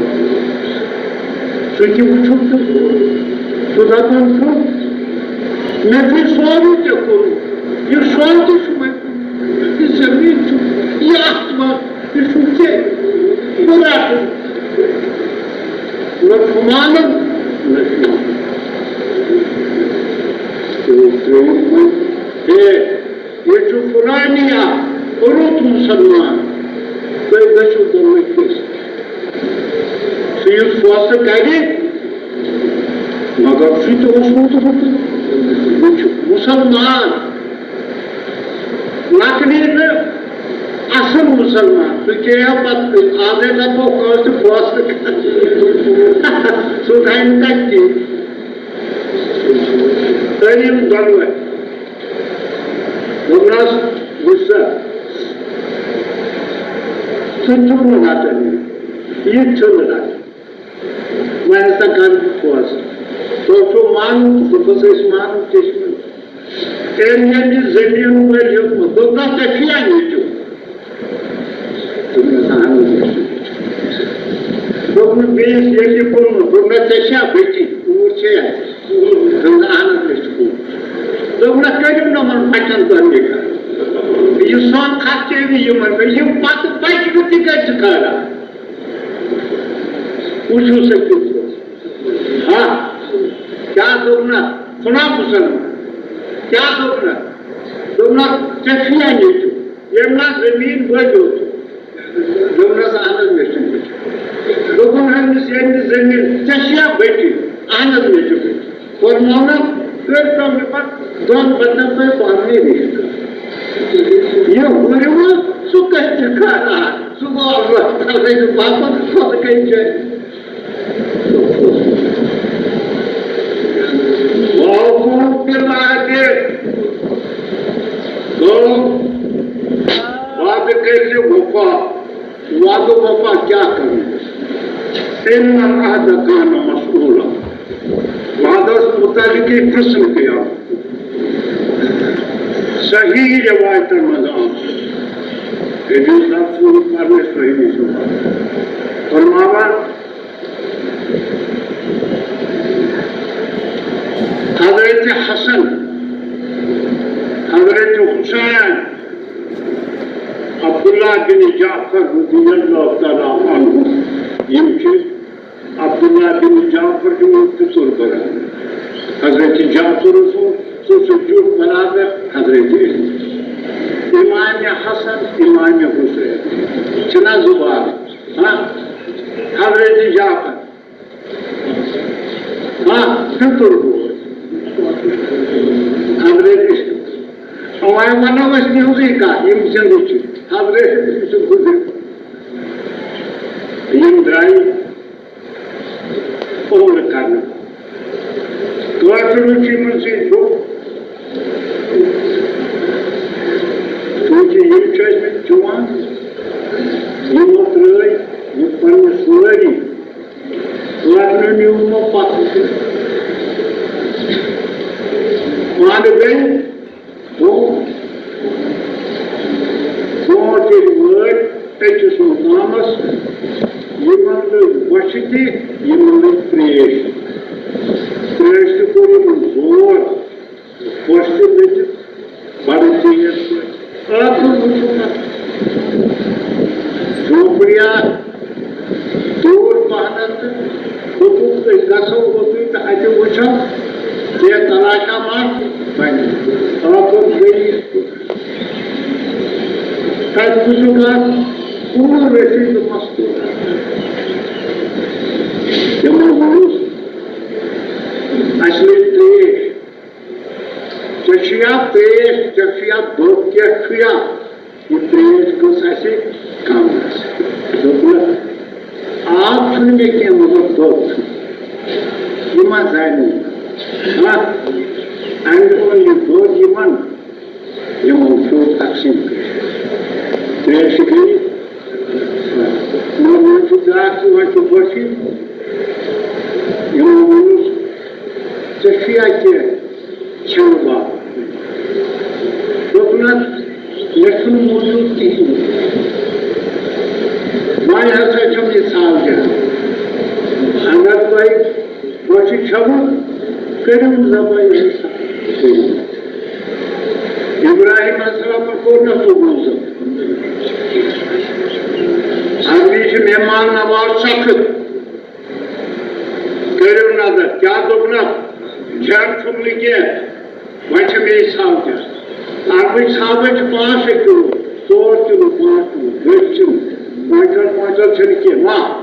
سُہ تہِ وٕچھُن تہٕ سُہ دَپان چھُ، مےٚ چھُ سورُے ژےٚ کوٚرمُت، یہِ سۄن تہِ چھُ مےٚ کوٚرمُت، یہِ زٔمیٖن چھُ، یہِ آسمان، یہِ چھُ ژےٚ، بہٕ رَٹہٕ۔ نہ چھُ مانان، نہ چھُ مانان۔ تٔمۍ ترٛٲوِتھ وۄنۍ، ہے، ییٚتہِ چھُ قرآنی اکھ، رُت مُسلمان، تُہۍ گٔژھِو دۄنوَے کیس۔ سُہ یُس فٲصلہٕ کرِ، مگر سُہ تہِ اوس روٗدمُت، یہِ چھُ مُسلمان، نقلی نہٕ، اصل مُسلمان۔ سُہ کیٛاہ پتہٕ آزے دپو کٲنٛسہِ فٲصلہٕ کرِ۔ سُہ تھایہِ نہٕ تتہِ کِہیٖنۍ۔ تٔمۍ یِم دۄنوَے۔ دوٚپنَس، وٕچھ سا، ژٕ چھُکھ نہٕ رَٹان یہِ، یہِ تہِ چھُنہٕ رَٹان۔ وۄنۍ ہسا کَرٕ بہٕ فٲصلہٕ۔ تۄہہِ چھُو مانُن، دوٚپُس، أسۍ مانو کیٛاہ چھِ وَنان۔ أمۍ ییٚمہِ زٔمیٖن وٲلۍ ہیوٚتمُت، دوٚپنَس، ژےٚ چھُیا نیٚچوٗ؟ دوٚپنَس، اَہَن حظ، مےٚ چھُ۔ دوٚپنَس، بیٚیِس ییٚلہِ یہِ کُنمُت، دوٚپنَس، ژےٚ چھےٚ بٔچی؟ کوٗر چھےٚ اَسہِ؟ دوٚپنَس، اَہَن حظ، مےٚ چھُ کوٗر۔ دوٚپنَس، کٔرِو نہٕ یِمَن بَچَن تۄہہِ نِکاح۔ یہِ سۄن خرچٲوِو یِمَن پٮ۪ٹھ، یِم پَتہٕ بَچہِ تہِ کَتہِ چھِ کھالان؟ وٕچھِو سا کیُتھ اوس۔ ہا، کیٛاہ دوٚپنَس؟ ژٕ نا مُسلمان۔ کیٛاہ دوٚپنَس؟ دوٚپنَس، ژےٚ چھُیا نیٚچوٗ؟ ییٚمۍ نا زٔمیٖن بٔلۍ اوس۔ دوٚپنَس، اَہَن حظ، مےٚ چھُ نیٚچوٗ۔ دوٚپُن، أمِس ییٚمہِ زٔمیٖن، ژےٚ چھِیا بٔچی؟ اَہَن حظ، مےٚ چھُ بٔچی۔ کوٚرمونَس، کٔرۍ تو مےٚ پَتہٕ دۄن بَچَن تۄہہِ پانہٕ ؤنۍ رِشتہٕ۔ یہِ ہُرِ وول، سُہ کَتہِ چھُ کَران؟ سُہ گوٚو اللہ تعالیٰ سٕنٛدِ پَتہٕ، پَتہٕ کَتہِ چھُ؟ وَأَوْفُوا بِالْعَهْدِ۔ گوٚو، وعدٕ کٔرۍ زِ وفا۔ وعدٕ وفا کیٛاہ کَرُن؟ إِنَّ الْعَهْدَ كَانَ مَسْئُولًا۔ وعدَس مُتعلِقٕے پرٛژھنہٕ پیٚیہِ آمُت۔ صحیح رِوایتَن منٛز آمُت۔ حدیث درسَن منٛز پَرنَس صحیح چھُ۔ فرماوان، حضرت حسن، حضرت حسین، عبداللہ بن جعفر رضی اللہ تعالیٰ عنہ، یِم چھِ عبداللہ بن جعفر چھُ مےٚ پِتُر برابر۔ حضرت جعفر اوس، سُہ چھُ زیُٹھ برابر حضرت علی۔ امام حسن، امام حسین۔ چھِنہ زٕ بابہٕ؟ ہاں؟ حضرت جعفر۔ ہاں، پِتُر بوے۔ حضرت علی۔ وۄنۍ وَنو أسۍ نِوزٕے کَتھ، یِم زِندٕ چھِ۔ حضرت علی چھُ گُزریُمُت۔ یِم درٛاے عمرٕ کرنہٕ۔ کٲفرو چھُ یِمن سۭتۍ گوٚو، چوٗنٛکہِ یِم چھِ ٲسمٕتۍ جوان، یِمو ترٛٲے یِم پننہِ سٲری، کٲفرو نیوٗ یِمو پتہٕ تہِ۔ پانہٕ گٔے برونٛہہ، برونٛٹھ ییٚلہِ وٲتۍ أکِس مُقامَس، یِمَن لٔج بۄچھِ تہِ، یِمَن لٔج ترٛیش۔ ترٛیش تہِ کوٚر یِمَن زور، بۄچھِ تہِ لٔجِکھ بَڑٕ تیز پٲٹھۍ۔ ٲخٕر وُچھُکھ اَتھ جھوپڑیا دوٗر پَہنَتھ تہٕ دوٚپُکھ، "أسۍ گژھو اوٚتُے تہٕ اَتہِ وٕچھو، ژےٚ تلاشا ما بَنہِ؟" ٲخٕر گٔیہِ۔ تَتہِ وٕچھُکھ اَکھ کوٗر رٔٹِتھ تہٕ مَستوٗر۔ تِمو ووٚنُس، "اَسہِ لٔج ترٛیش۔" ژےٚ چھُیا ترٛیش، ژےٚ چھُیا دۄد، کیٛاہ چھُیا؟ یہِ ترٛیش گٔژھ اَسہِ کم گژھٕنۍ۔ دوٚپُن، آب چھُنہٕ مےٚ کینٛہہ، مگر دۄد چھُ۔ یہِ ما زانہِ؟ ہا؟ اَمہِ اوٚن یہِ دۄد یِمن، یِمو کھیوٚو تقسیٖم کٔرِتھ۔ ترٛیش گٔے۔ مےٚ ووٚن، چھُ بیٛاکھ تہِ وۄنۍ چھُ بۄچھِ۔ یِمو ووٚنُس، ژےٚ چھُیا کینٛہہ؟ کھٮ۪نہٕ باپتھ۔ دوٚپنَس، مےٚ چھُنہٕ موٗجوٗد کِہیٖنۍ۔ وۄنۍ ہسا چھُم یہِ سال دِوان۔ کٔرِو ذبح ییٚمہِ ساتہٕ۔ ابراہیم علیہ السلامن کوٚر نہ قبوٗل ذبح۔ عربی چھِ مہمان نواز سخت۔ کٔرِو نظر، کیٛاہ دوٚپنکھ؟ جھر چھُم نہٕ کینٛہہ، وۄنۍ چھِ مے ژھاوجہِ۔ عربٕکۍ ژھاوجہِ چھِ پانٛژھ شےٚ کِلوٗ، ژور کِلوٗ، پانٛژھ کِلوٗ، بٔڑۍ چھِنہٕ، کویِنٹل کویِنٹل چھِنہٕ کینٛہہ، ما۔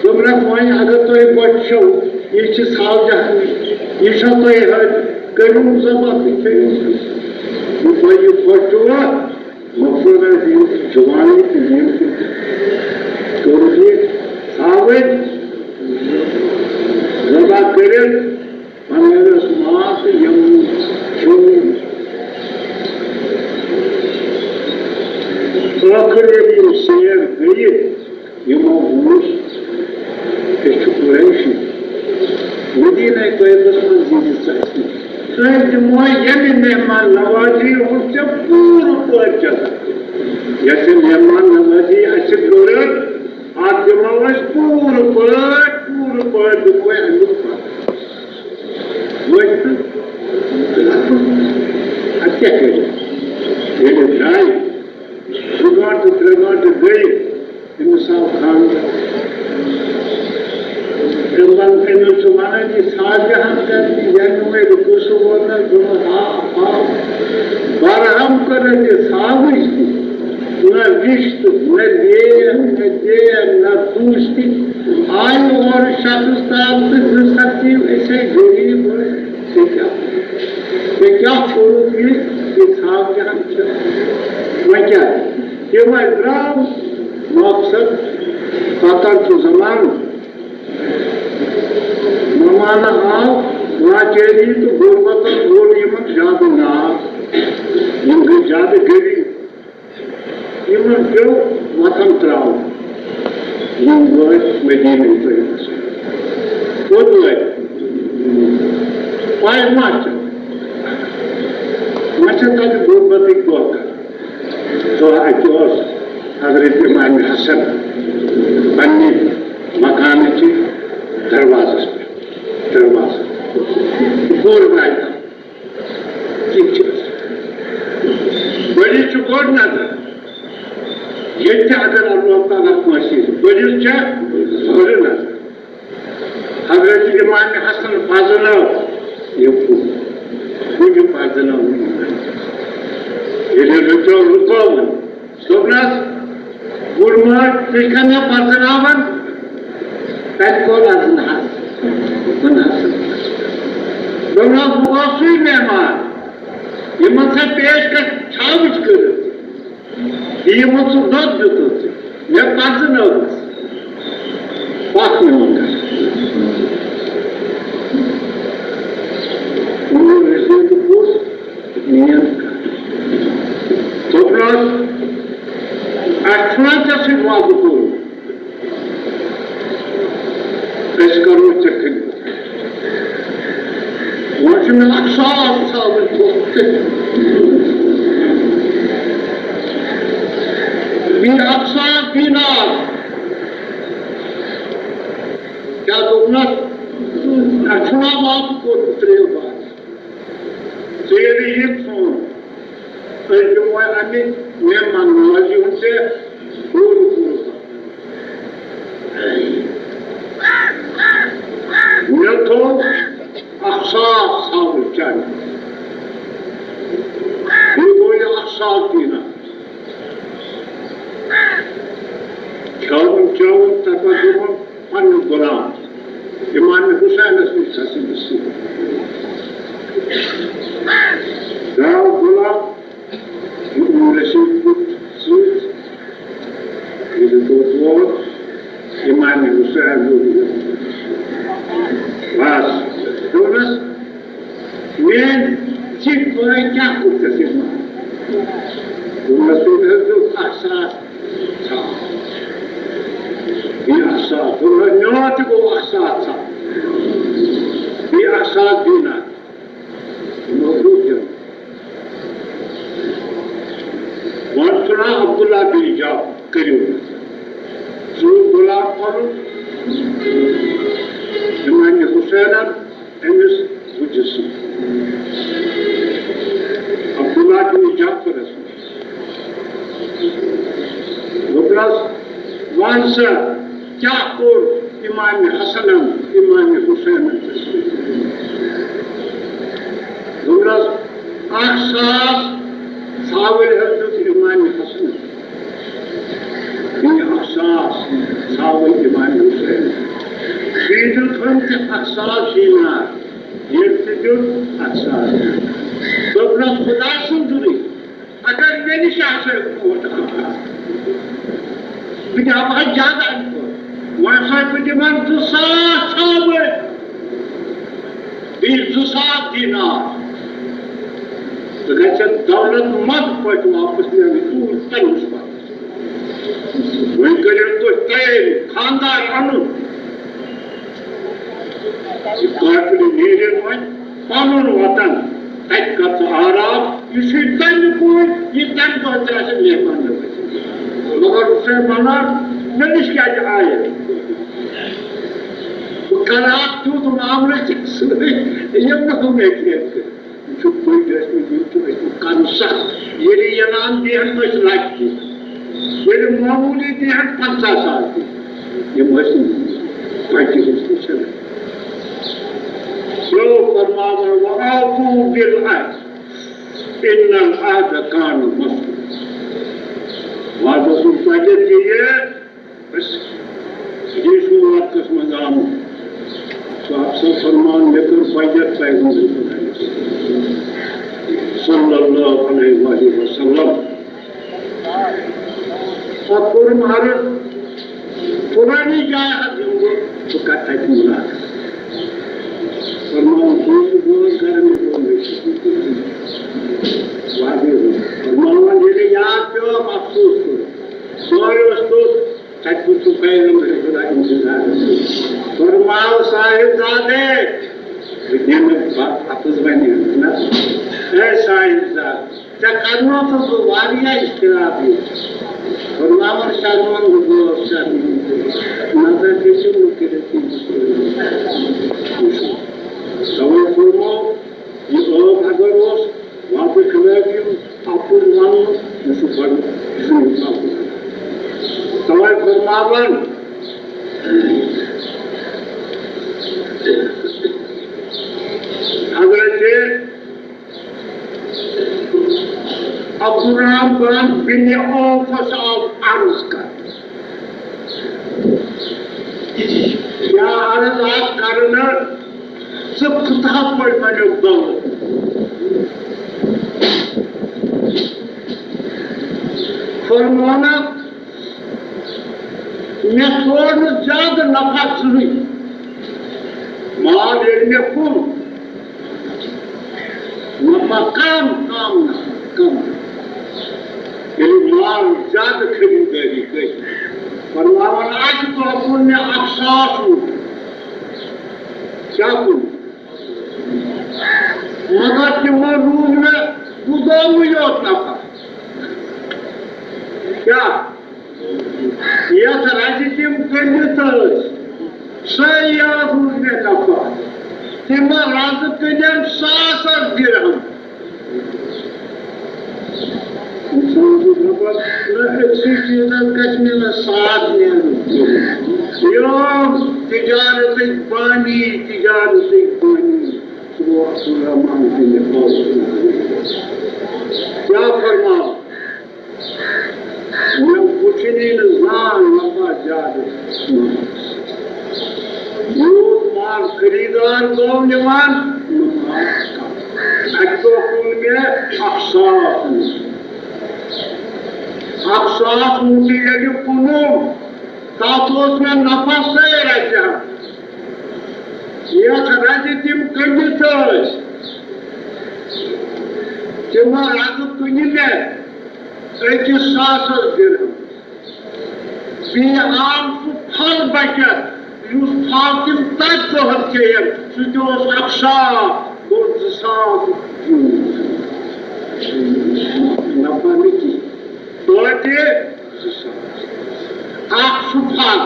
دوٚپنَکھ، وۄنۍ اگر تۄہہِ بۄچھِ چھَو، یہِ چھِ ژھاوجہِ ہن، یہِ چھَو تۄہہِ ہَتہِ، کٔرِو ذبح تہٕ کھیٚیِو۔ یہِ تۄہہِ یہِ خۄش چھُوا، مقصد آسہِ یہِ جوانی تہٕ یِم تہِ کوٚرُکھ یہِ ژھاوٕج ذبح کٔرِتھ، پننِس ماس تہٕ یِم کھیوٚو۔ ٲخٕر ییٚلہِ یِم سیر گٔیہِ، یِمو وُچھ، أسۍ چھِ قریشی۔ مدیٖنہ طیبس منٛز ییٚلہِ ژٕ اَسہِ نِش، أسۍ دِمو ییٚمہِ مہمان نوازی ہُنٛد ژےٚ پوٗرٕ پٲٹھۍ جزا۔ یۄس یہِ مہمان نوازی اَسہِ کٔرٕکھ، اَتھ دِمو أسۍ پوٗرٕ پٲٹھۍ، پوٗرٕ پٲٹھۍ دِمو أسۍ اَمیُک بدلہٕ۔ وۄنۍ تہٕ، تہٕ اَتھ کیٛاہ کٔرِو؟ ییٚلہِ درٛاے، زٕ گٲنٛٹہٕ، ترٛےٚ گٲنٛٹہٕ گٔیہِ، أمِس آو خنٛد۔ أمۍ وَن-، أمِس چھُ وَنان، یہِ ساز جہان کَتہِ، یہِ ہا مےٚ وۄنۍ رُکو سُہ ووت نہ، دوٚپُن، آ، آ۔ برہم کٔرٕن یہِ سازٕچ تہِ۔ نہ رِشتہٕ، نہ لیف، نہ دین، نہ دوستی۔ آیہِ اورٕ شخص تام تہٕ دِژ تقسیٖم، أسۍ ہے غریٖب ٲسۍ، ژےٚ کیٛاہ، ژےٚ کیٛاہ کوٚرُتھ یہِ، یہِ ساز جہان چھِ؟ وۄنۍ کیٛاہ؟ تِم ٲسۍ درٛاو مقصد، پتہ چھُ زمانہٕ۔ زمانہٕ آو لاچٲری تہٕ غربتن گوٚو یِمن زیادٕ ناو۔ یِم گٔے زیادٕ غریٖب۔ یِمن پیوٚو وطن ترٛاوُن۔ یِم وٲتۍ مدیٖنہ طیبس۔ کوٚت وٲتۍ؟ پاے ما چھِ؟ وۄنۍ چھےٚ تَتہِ غربتٕکۍ دۄہ کران۔ دۄہ اَکہِ اوس حضرت امام حسن پننہِ مکانٕچہِ دروازس پٮ۪ٹھ، دروازس پٮ۪ٹھ۔ بوٚڑ میدان۔ ٹھیٖک چھُ۔ ؤری چھُ گۄڈٕ نظر۔ ییٚتہِ تہِ اگر اللہ تعالیٰ کٲنٛسہِ ؤرِیُس چھےٚ گۄڈٕ نظر۔ حضرت امام حسن پرزنٲو یہِ کُل۔ کُلہِ پرزنٲو نہٕ یہِ۔ ییٚلہِ رُکیو، رُکٲوٕن۔ دوٚپنَس، بُڈٕ مٲج، تُہۍ چھِو مےٚ پرزناوان؟ تَتہِ کوٚر اَزٕن حظ۔ دوٚپُن، اَزٕن۔ دوٚپنَس، بہٕ اوسُے مہمان۔ یِمَن سا پیش کَر چھاوٕچ کٔرِتھ۔ یہِ یِمو ژٕ دۄد دیُتُتھ ژےٚ، مےٚ پرزٕنٲوٕس۔ پَکھ میون گَرٕ۔ میون رٔزیٖل تہٕ پوٚز، میٲنۍ کَتھ۔ دوٚپنَس، اَسہِ چھُنہ ژےٚ سۭتۍ وعدٕ کوٚرمُت؟ أسۍ کرو ژےٚ خدمت۔ وۄنۍ چھُ مےٚ اکھ ساس ژھاوٕج تھوٚومُت۔ بیٚیہِ اکھ ساس دینار۔ کیٛاہ دوٚپنَس؟ اَسہِ چھُنہ وعدٕ کوٚرمُت ترٛیٚیو بار؟ ژٕ ییٚلہِ یہِ ژھُن، أسۍ دِمو اَمہِ مہمان نوازی ہُنٛد ژےٚ پوٗرٕ پوٗرٕ بدلہٕ۔ مےٚ تھوٚو اَکھ ساس ژھاوٕج چانہِ۔ بیٚیہِ گوٚو یہِ اَکھ ساس دینار۔ کھیوٚوُن چیوٚوُن، تَتھ منٛز دیُتمُت پننہِ غلام امام حسینس نِش کھسنس سۭتۍ۔ درٛاو غلام یہِ عمر رسید کیُتھ سۭتۍ۔ ییٚلہِ توٚت ووت، امام حسین دوٚپ، بس، دوٚپنس، میٲنۍ زِٹھۍ بٲے کیٛاہ کوٚر ژےٚ سۭتۍ؟ دوٚپنس، تٔمۍ حظ دیُت اکھ ساس ژھاو۔ بیٚیہِ اکھ ساس۔ دوٚپنس، میون تہِ گوٚو اکھ ساس ژھاو۔ بیٚیہِ اکھ ساس دینار۔ یِمو دیُت دیُن۔ وۄنۍ چھُنہ عبداللہ بن جعفر، کٔرِو۔ سُہ اوس غلام پنُن۔ امام حسینن وَن سا، کیٛاہ کوٚر اِمام حسنَن، اِمام حُسینَن؟ دوٚپنَس، اَکھ ساس ژھاوٕلۍ حظ دیُت اِمام حسنَن، بیٚیہِ اَکھ ساس ژھاوٕلۍ اِمام حُسینَن، بیٚیہِ دیُت ہُم تہِ اَکھ ساس دینار، ییٚمۍ تہِ دیُت اَکھ ساس دینار۔ دوٚپنَس، خۄدا سُنٛد دُرٕے، اگر مےٚ نِش آسہِ ہے ووٹ آمُت، بہٕ دِمہٕ ہا زیادٕ اَمہِ کھۄتہٕ۔ وۄنۍ ہسا بہٕ دِمن زٕ ساس ژھاوٕلۍ، بیٚیہِ زٕ ساس دینار۔ ژٕ گژھکھ دولت مند پٲٹھۍ واپس نیرُن، ژوٗر تَمہِ نِش پتہٕ۔ وۄنۍ کٔرِو تُہۍ تیٲری، خانٛدار اَنُن۔ یہِ قافلہٕ نیرِ وۄنۍ پنُن وطن، تَتہِ کر ژٕ آرام۔ یہِ چھُے تَمہِ پٲٹھۍ، یہِ تَمہِ دۄہ تہِ آسہِ مہمان نوٲزی۔ مگر حسین وَنان، مےٚ نِش کیٛازِ آیہِ؟ بہٕ کرٕ اَتھ تیُتھ معاملہٕ ژےٚ سۭتۍ، ییٚمہِ نہٕ ہُہ مےٚ کینٛہہ کٔرِتھ۔ یہِ چھُ بٔڑۍ ٲسمٕتۍ، یِم چھِ ٲسمٕتۍ کَرُن سَخ۔ ییٚلہِ یہِ اعلان دِیَن، أسۍ لَٹہِ تہِ۔ ییٚلہِ معموٗلی دِیَن، پنٛژاہ ساس تہِ۔ یِم ٲسۍ نہٕ بَچہِ ٲسۍ نہٕ ژھٮ۪نان۔ یو فرماوان، "وَأَوْفُوا بِالْعَهْدِ، إِنَّ الْعَهْدَ كَانَ مَسْئُولًا۔" وعدس منٛز تۄہہِ دِتھ یہِ أسۍ حدیث مبارکس منٛز آمُت۔ صاحب صٲب فرمان، مےٚ کٔر بیعت پیغمبر خدایس صلی اللہ علیہ وآلہ وسلم۔ پتہٕ کوٚرُم عرض، فلانی جایہِ حظ یِمہٕ بہٕ، بہٕ کرٕ تتہِ مُلاقات۔ فرماوُن، ٹھیٖک چھُ، بہٕ حظ کرٕ، مےٚ گوٚو مےٚ چھُ واریاہ۔ فرماوان، ییٚلہِ یاد پیوٚو، افسوس کوٚر۔ سورُے اوس توٚت۔ تَتہِ وُچھُکھ پیغمبر خدا اِنتظار۔ فرماو صاحب زادے، بہٕ دِمہٕ بَتہٕ اَپُز وَنہِ نہ۔ اے صاحب زادٕ، ژےٚ کَرنو تہٕ بہٕ واریاہ اِشتِراف یہِ۔ فرماوان شرمن بہٕ گوس شرمن۔ نظر گٔژھِو نہٕ کٔرِتھ کینٛہہ۔ تَوَے فرموو، یہِ ٲب اگر اوس، واپس خلاف یِم اَپُز وَنُن، یہِ چھُ بَڑٕ زیٖٹھ اَپُز۔ تَوَے فرماوان حضرت عبدالرحمن بن عوفس آو عرض کرنہٕ۔ یا عرض آس کرنہٕ، ژٕ کوٗتاہ پٲٹھۍ بنیوکھ دولت؟ فرمونکھ، مےٚ ژھوڑ نہٕ زیادٕ نفع زٕہٕنۍ۔ مال ییٚلہِ مےٚ کُن، نفع کم، کم نفع، کم۔ ییٚلہِ مال زیادٕ خریٖدٲری گٔے، فرماوان، اَکہِ دۄہ کُن مےٚ اَکھ ساس وُہ۔ کیٛاہ کُن؟ مگر تِمو روٗد مےٚ گُزٲرمٕے یوت نفع۔ کیٛاہ؟ یَتھ رَزِ تِم کٕنِتھ ٲسۍ، سۄے یاد روٗز مےٚ نفع۔ تِمو رَزٕ کٕنٮ۪م ساسَس درہم۔ اِنسان چھُ دَپان، نہ، أکسٕے چیٖزَس گژھِ مےٚ نہٕ ساتھ نیرُن کینٛہہ۔ یِم تِجارتٕکۍ بٲنی، تِجارتٕکۍ بٲنی، سُہ گوٚو عبدالرحمان بن عوف۔ کیٛاہ فرماو؟ مےٚ وُچھنٕے نہٕ زانٛہہ نفع زیادٕ۔ یوٗت مال خریٖدار گوٚو نِوان، نہٕ مال کم۔ اَکہِ دۄہ کُن مےٚ اَکھ ساس وُہ۔ اَکھ ساس وُہ تہِ ییٚلہِ کُنُم، تَتھ اوس مےٚ نفع سٲرِسٕے رَژھِ ہَتھ۔ یَتھ رَزِ تِم کٕنِتھ ٲسۍ، تِمو رَزٕ کٕنہِ مےٚ أکِس ساسَس درہم۔ بیٚیہِ آو سُہ پھل بچت، یُس پھل تِم تَتھ دۄہَس کھیٚیَن، سُہ تہِ اوس اَکھ ساس، گوٚو زٕ ساس۔ نفع نہٕ کِہیٖنۍ۔ توتہِ زٕ ساس۔ اَکھ سُہ پھل،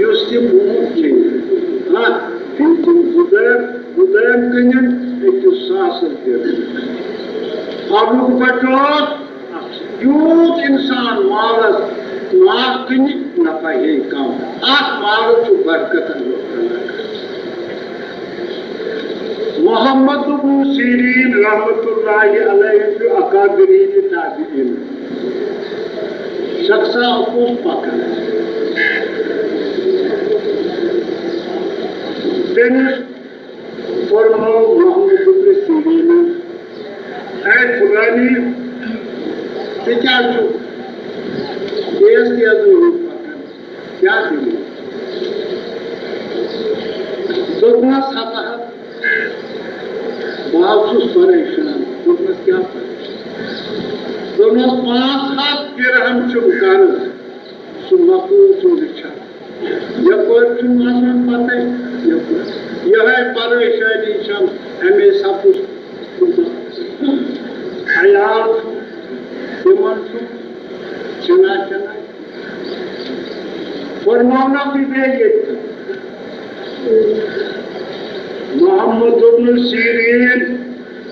یُس تِم برونٛٹھ کھیٚیہِ۔ ہاں، بیٚیہِ تِم گُدٲم، گُدٲم کٕنن أکِس ساسَس دِنۍ۔ پھلُک بچوس، یوٗت اِنسان مالَس، مال کُنہِ نفع ہے کم۔ اتھ مالس چھُ برکت اللہ تعالیٰ کران۔ محمد بن سیرین رحمت اللہ علیہ چھُ اکابرین تابعین شخصا اوس پکان۔ تٔمِس فرموو محمد ابن سیرینن، "اے فلانی، ژٕ کیٛاہ چھُکھ بیٚیِس تیزٕے ہیوٗ پکان؟ کیٛاہ دٔلیٖل؟" دوٚپنس، "ہتا ہت، بہٕ حظ چھُس پریشان۔" دوٚپنس، "کیٛاہ پریشان؟" دوٚپنس، "پانٛژھ ہتھ درہم چھُم قرض، سُہ مۄکلوو ژٕ وٕچھان۔" یپٲرۍ چھُم آسان پتہ، یپٲرۍ یِہے پریشٲنی چھم، اَمے سپُد عیال چھُم، تِمن چھُم، چھِنا، چھِنا۔ فرماونہ تُہۍ بیٚیہِ ییٚتہِ۔ محمد ابن سیرین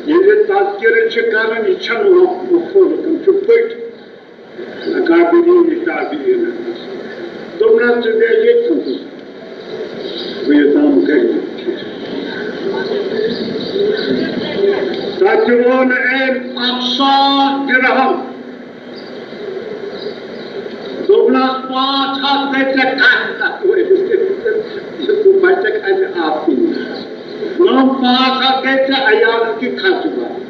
ییٚلہِ تذکرٕ چھِ کران، یہِ چھَنہٕ مخ-، مخلوق، تِم چھِ پٔٹھۍ۔ اکابرین تابعین۔ دوٚپنس، "ژٕ بیٚہہ ییٚتہِ تھوٚدُس، بہٕ یوٚتام گرِ۔" تتہِ ووٚن أمۍ، "اکھ ساس درہم۔" دوٚپنس، "پانٛژھ ہتھ گٔے ژےٚ کتھ تتھ ؤرِیس، ژٕ بچکھ امہِ آبہٕ نِش۔ یِم پانٛژھ ہتھ گٔے ژےٚ عیالس کہِ خرچہٕ بتہٕ۔"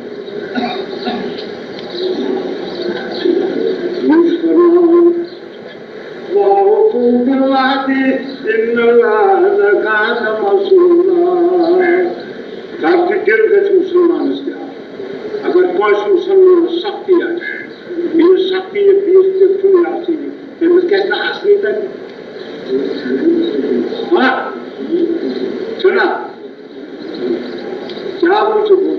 یُس فرماوُن، "وَأَوْفُوا بِالْعَهْدِ إِنَّ الْعَهْدَ كَانَ مَسْئُولًا۔" درد دل گژھِ مُسلمانس تہِ آسُن۔ اگر کٲنٛسہِ مُسلمانس سختی آسہِ، بیٚیِس سختی ییٚلہِ بیٚیِس پٮ۪ٹھ چھُنہٕ یہِ آسان، تٔمِس گژھِ نہٕ اصلٕے تَتہِ۔ ہا؟ چھُنہ؟ کیٛاہ وٕچھِو گوٚو؟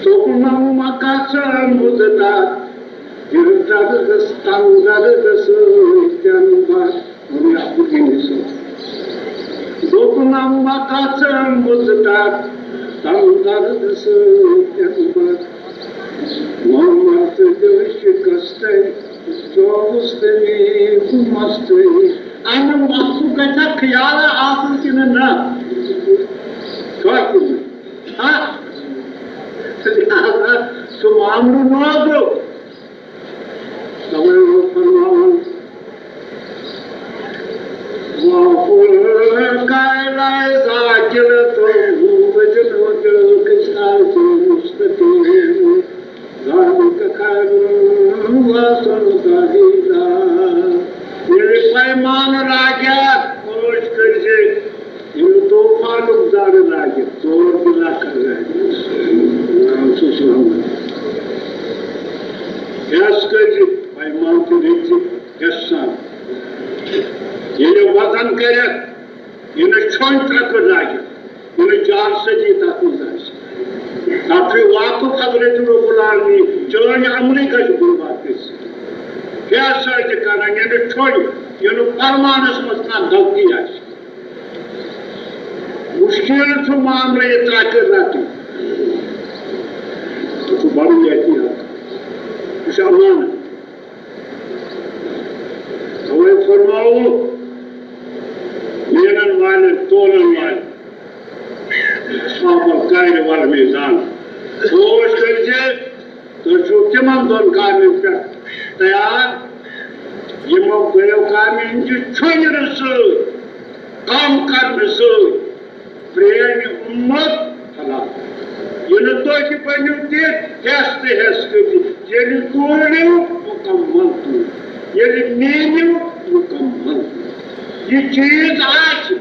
دوٚپُن، "نَو مہ گژھن مُدتَس، یہِ دردَس تَمہِ دردٕ سۭتۍ تہِ بَر۔" ووٚن یہِ عبدالغنی صٲب۔ دوٚپُن، "نَو مہ گژھن مُدتَس، تَمہِ دردٕ سۭتۍ تہِ بَر۔" محمد تہٕ دِل شِکستَے، چووُس تٔمی گوٚمَس تٔمی۔ اَمہِ وقتُک گژھِ خیال آسُن کِنہٕ نہ؟ کٲفی نہٕ۔ ہا؟ لہذا سُہ معاملہٕ نوگو۔ توے اوس فرماوان، "وَقُلْ قَالَ ذَاكِرَةٌ وَجَدَ وَجَهُ كَشْخَاشٍ مُسْتَقِيمٍ۔ ذَلِكَ خَيْرٌ وَأَحْسَنُ تَأْوِيلًا۔" ییٚلہِ پیمانہٕ راگیا پٲٹھۍ کٔرۍ زِ ییٚلہِ طوفانُک زر لاگہِ، ژور بِلا کر لاگہِ۔ نام چھُ سُلہمت۔ ہٮ۪س کٔرۍ زِ پیمان تہِ رٔٹۍ زِ ہٮ۪س سان۔ ییٚلہِ وزن کرٮ۪کھ، یہِ نہٕ چھۄنۍ ترٛکہٕ لاگہِ، یہِ نہٕ جال سۭتی تَتھ منٛز آسہِ۔ تَتھ چھُ واقف حضرت رب العالمین، چٲنۍ عملٕے گژھِ برباد گٔژھِتھ۔ ہٮ۪س سۭتۍ کران، یہِ نہٕ چھۄنۍ، یہِ نہٕ فرمانَس منٛز کانٛہہ غلطی آسہِ۔ مُشکِل چھُ معاملہٕ یہِ ترٛکہٕ رَٹٕنۍ۔ یہِ چھُ بَڑٕ احتیاط۔ یہِ چھُ اَمانَت۔ تَوَے فرماوُن مینَن والٮ۪ن، تولَن والٮ۪ن، اَصحاب الکیل والمیزان، سوچ کٔرۍ زِ تُہۍ چھِو تِمن دۄن کامٮ۪ن پٮ۪ٹھ تیار، یِمو دۄیو کامٮ۪ن ہٕنٛدِ چھۄنہِ سۭتۍ، کم کرنہٕ سۭتۍ پرٛیرِ اُمت ہلاک۔ ییٚلہِ تُہۍ تہِ بٔنِو تِتھۍ، ہٮ۪س تہٕ ہٮ۪س کٔرِتھ، ییٚلہِ توٗرِو مُکمل توٗر، ییٚلہِ میٖنِو مُکمل توٗر۔ یہِ چیٖز آسہِ،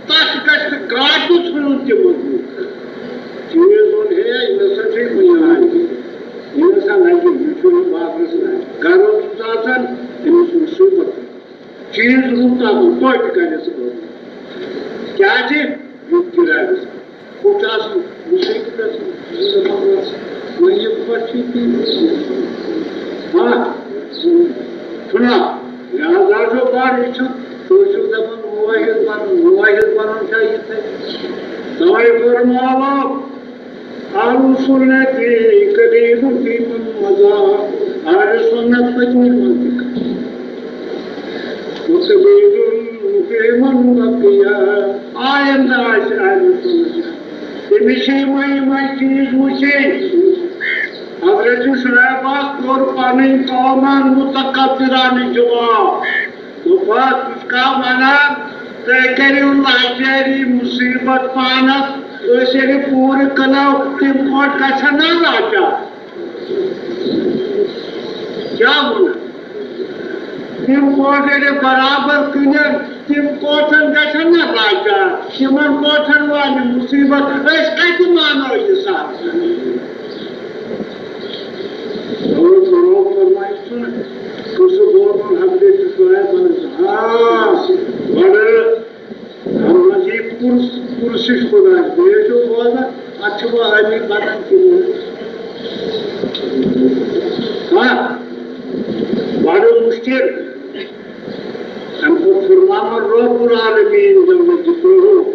تَتھ گژھِ نہٕ گاٹہٕ ژھٕنُن تہِ مضبوٗط۔ چیٖز ووٚن، ہے، یہِ نسا چھُے کُنہِ لایقٕے۔ یہِ نسا لگہِ، یہِ چھُنہٕ بازرَس لایق۔ گرٕ اوسُس آسان، أمِس مُصیٖبت۔ چیٖز روٗد تَتھ منٛز، توتہِ کَرِ سُہ بوزُن۔ کیٛازِ؟ یُتھ کِرایَس۔ ہُہ چھُ آسان، مُصیٖبت آسان، زٕ دَپان آسان، وۄنۍ یہِ پَتہٕ چھُ یہِ۔ ہاں، چھُنہ؟ لہذا چھُ بَڑٕ، یہِ چھُ، تُہۍ چھِو دَپان، موحد بَنُن، موحد بَنُن چھا یِتھَے؟ تَوَے فرماوو، اہل سنتی قلیل فی من پٔتمہِ منٛز تہِ کَتھ۔ مُتَبِعٌ مُقِیمٌ بَقِیَ۔ آیندٕ آسہِ اہلِ سُنت۔ تٔمِس چھِ یِمَے یِمَے چیٖز وٕچھِنۍ۔ حضرت شعیبَس کوٚر پَنٕنۍ قومَن مُتَکَبِّرانہٕ جواب۔ دوٚپہَس، ژٕ چھُکھا وَنان، تُہۍ کٔرِو لاچٲری مُصیٖبت پانَس، أسۍ ییٚلہِ پوٗرٕ کٕنو، تِم پٲٹھۍ گژھن نہ لاچار؟ کیٛاہ وَنان؟ تِم پٲٹھۍ ییٚلہِ برابر کٕنن، تِم پٲٹھۍ گژھن نہ لاچار؟ تِمن پٲٹھۍ والہِ مُصیٖبت، أسۍ کَتہِ مانو یہِ سَتھ؟ اور فرمائے سن، قصہ بولن حضرت شعیب علیہ السلام، بڑٕ ہم مزید پُرس-، پُرسش خدایس، بیٚیہِ ٲسِو بوزان، اتھ چھِ وۄنۍ عٲمی بنان کِنہٕ نہ؟ ہاں، بڑٕ مُشکِل۔ اَمہِ پتہٕ فرماوان رب العالمین جل ذکرہ،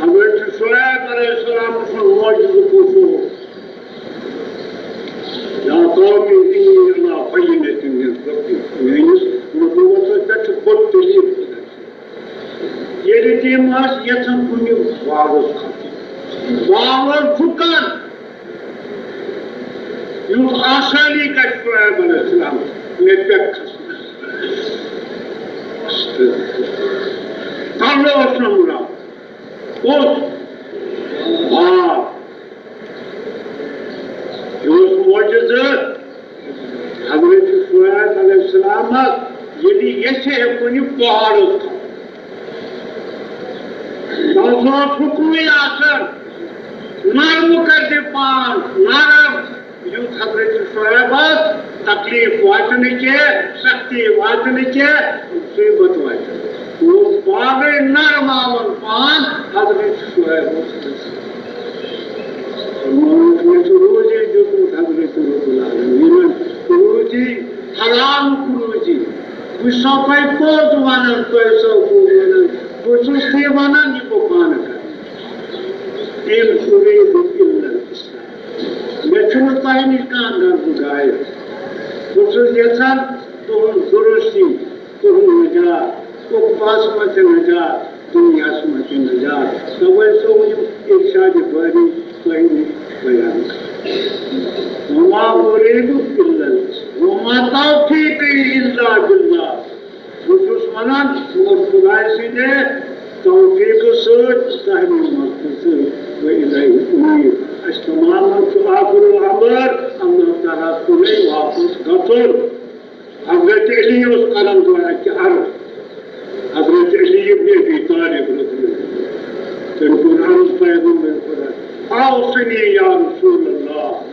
حضرت شعیب علیہ السلام سُنٛد معجزٕ کُس اوس؟ یا قوم انی علی بینۃ من ربی، میٲنِس نبوتس پٮ۪ٹھ چھُ بوٚڑ دلیٖل خۄداے سٕنٛز۔ ییٚلہِ تِم ٲسۍ یژھان کُنہِ باغس کھسُن، باغس چھُ کر یُتھ آسٲنی گژھِ شعیب علیہ السلام مےٚ پٮ۪ٹھ کھسُن۔ تَلہٕ اوس نہٕ مراد۔ کُس؟ باغ۔ یہِ اوس معجزٕ حضرت شعیب علیہ السلامس، ییٚلہِ یژھِ ہے کُنہِ پہاڑس کھسُن۔ تَس اوس حُکمٕے آسان، نرم کٔرۍ زِ پان، نرم۔ یُتھ حضرت شعیبس تکلیف واتہِ نہٕ کینٛہہ، سختی واتہِ نہٕ کینٛہہ، مصیبت واتہِ نہٕ۔ اوس باغے نرماوان پان حضرت شعیب اوس۔ فرمووُکھ، مےٚ چھُ روزی دیُتمُت حضرت رب العالمینن، روزی، حلالُک روزی۔ بہٕ چھُسو تۄہہِ پوٚز وَنان، تۄہہِ چھُسو پوٚز وَنان، بہٕ چھُس تہِ وَنان، یہِ گوٚو پانہٕ کرُن۔ ان اریٖدُ الا الإصلاح۔ مےٚ چھُنہٕ تۄہہِ نِش کانٛہہ غرض غایب۔ بہٕ چھُس یَژھان تُہُنٛد درستی، تُہُنٛد نجات، عقباہَس منٛز تہِ نجات، دُنیاہَس منٛز تہِ نجات۔ تَوَے سوٗنچُم اِرشادِ باری تۄہہِ نِش بیان کرُن۔ وما اریٖدُ الا الإصلاح۔ وما توفیقی الا باللہ۔ بہٕ چھُس وَنان، اور خداے سٕنٛدِ توفیٖقہٕ سۭتۍ، تۄہہِ منٛز مدتہٕ سۭتۍ، وإلیہ أنیٖب۔ اَسہِ تمامن چھُ ٲخر الامر اللہ تعالیٰ ہَس کُنُے واپس گژھُن۔ حضرت علی اوس کران دُعا اَکہِ عرض۔ حضرت علی ابن ابی طالب رضی اللہ عنہ۔ تٔمۍ کوٚر عرض پیغمبر خدا، اوصنی یا رسول اللہ۔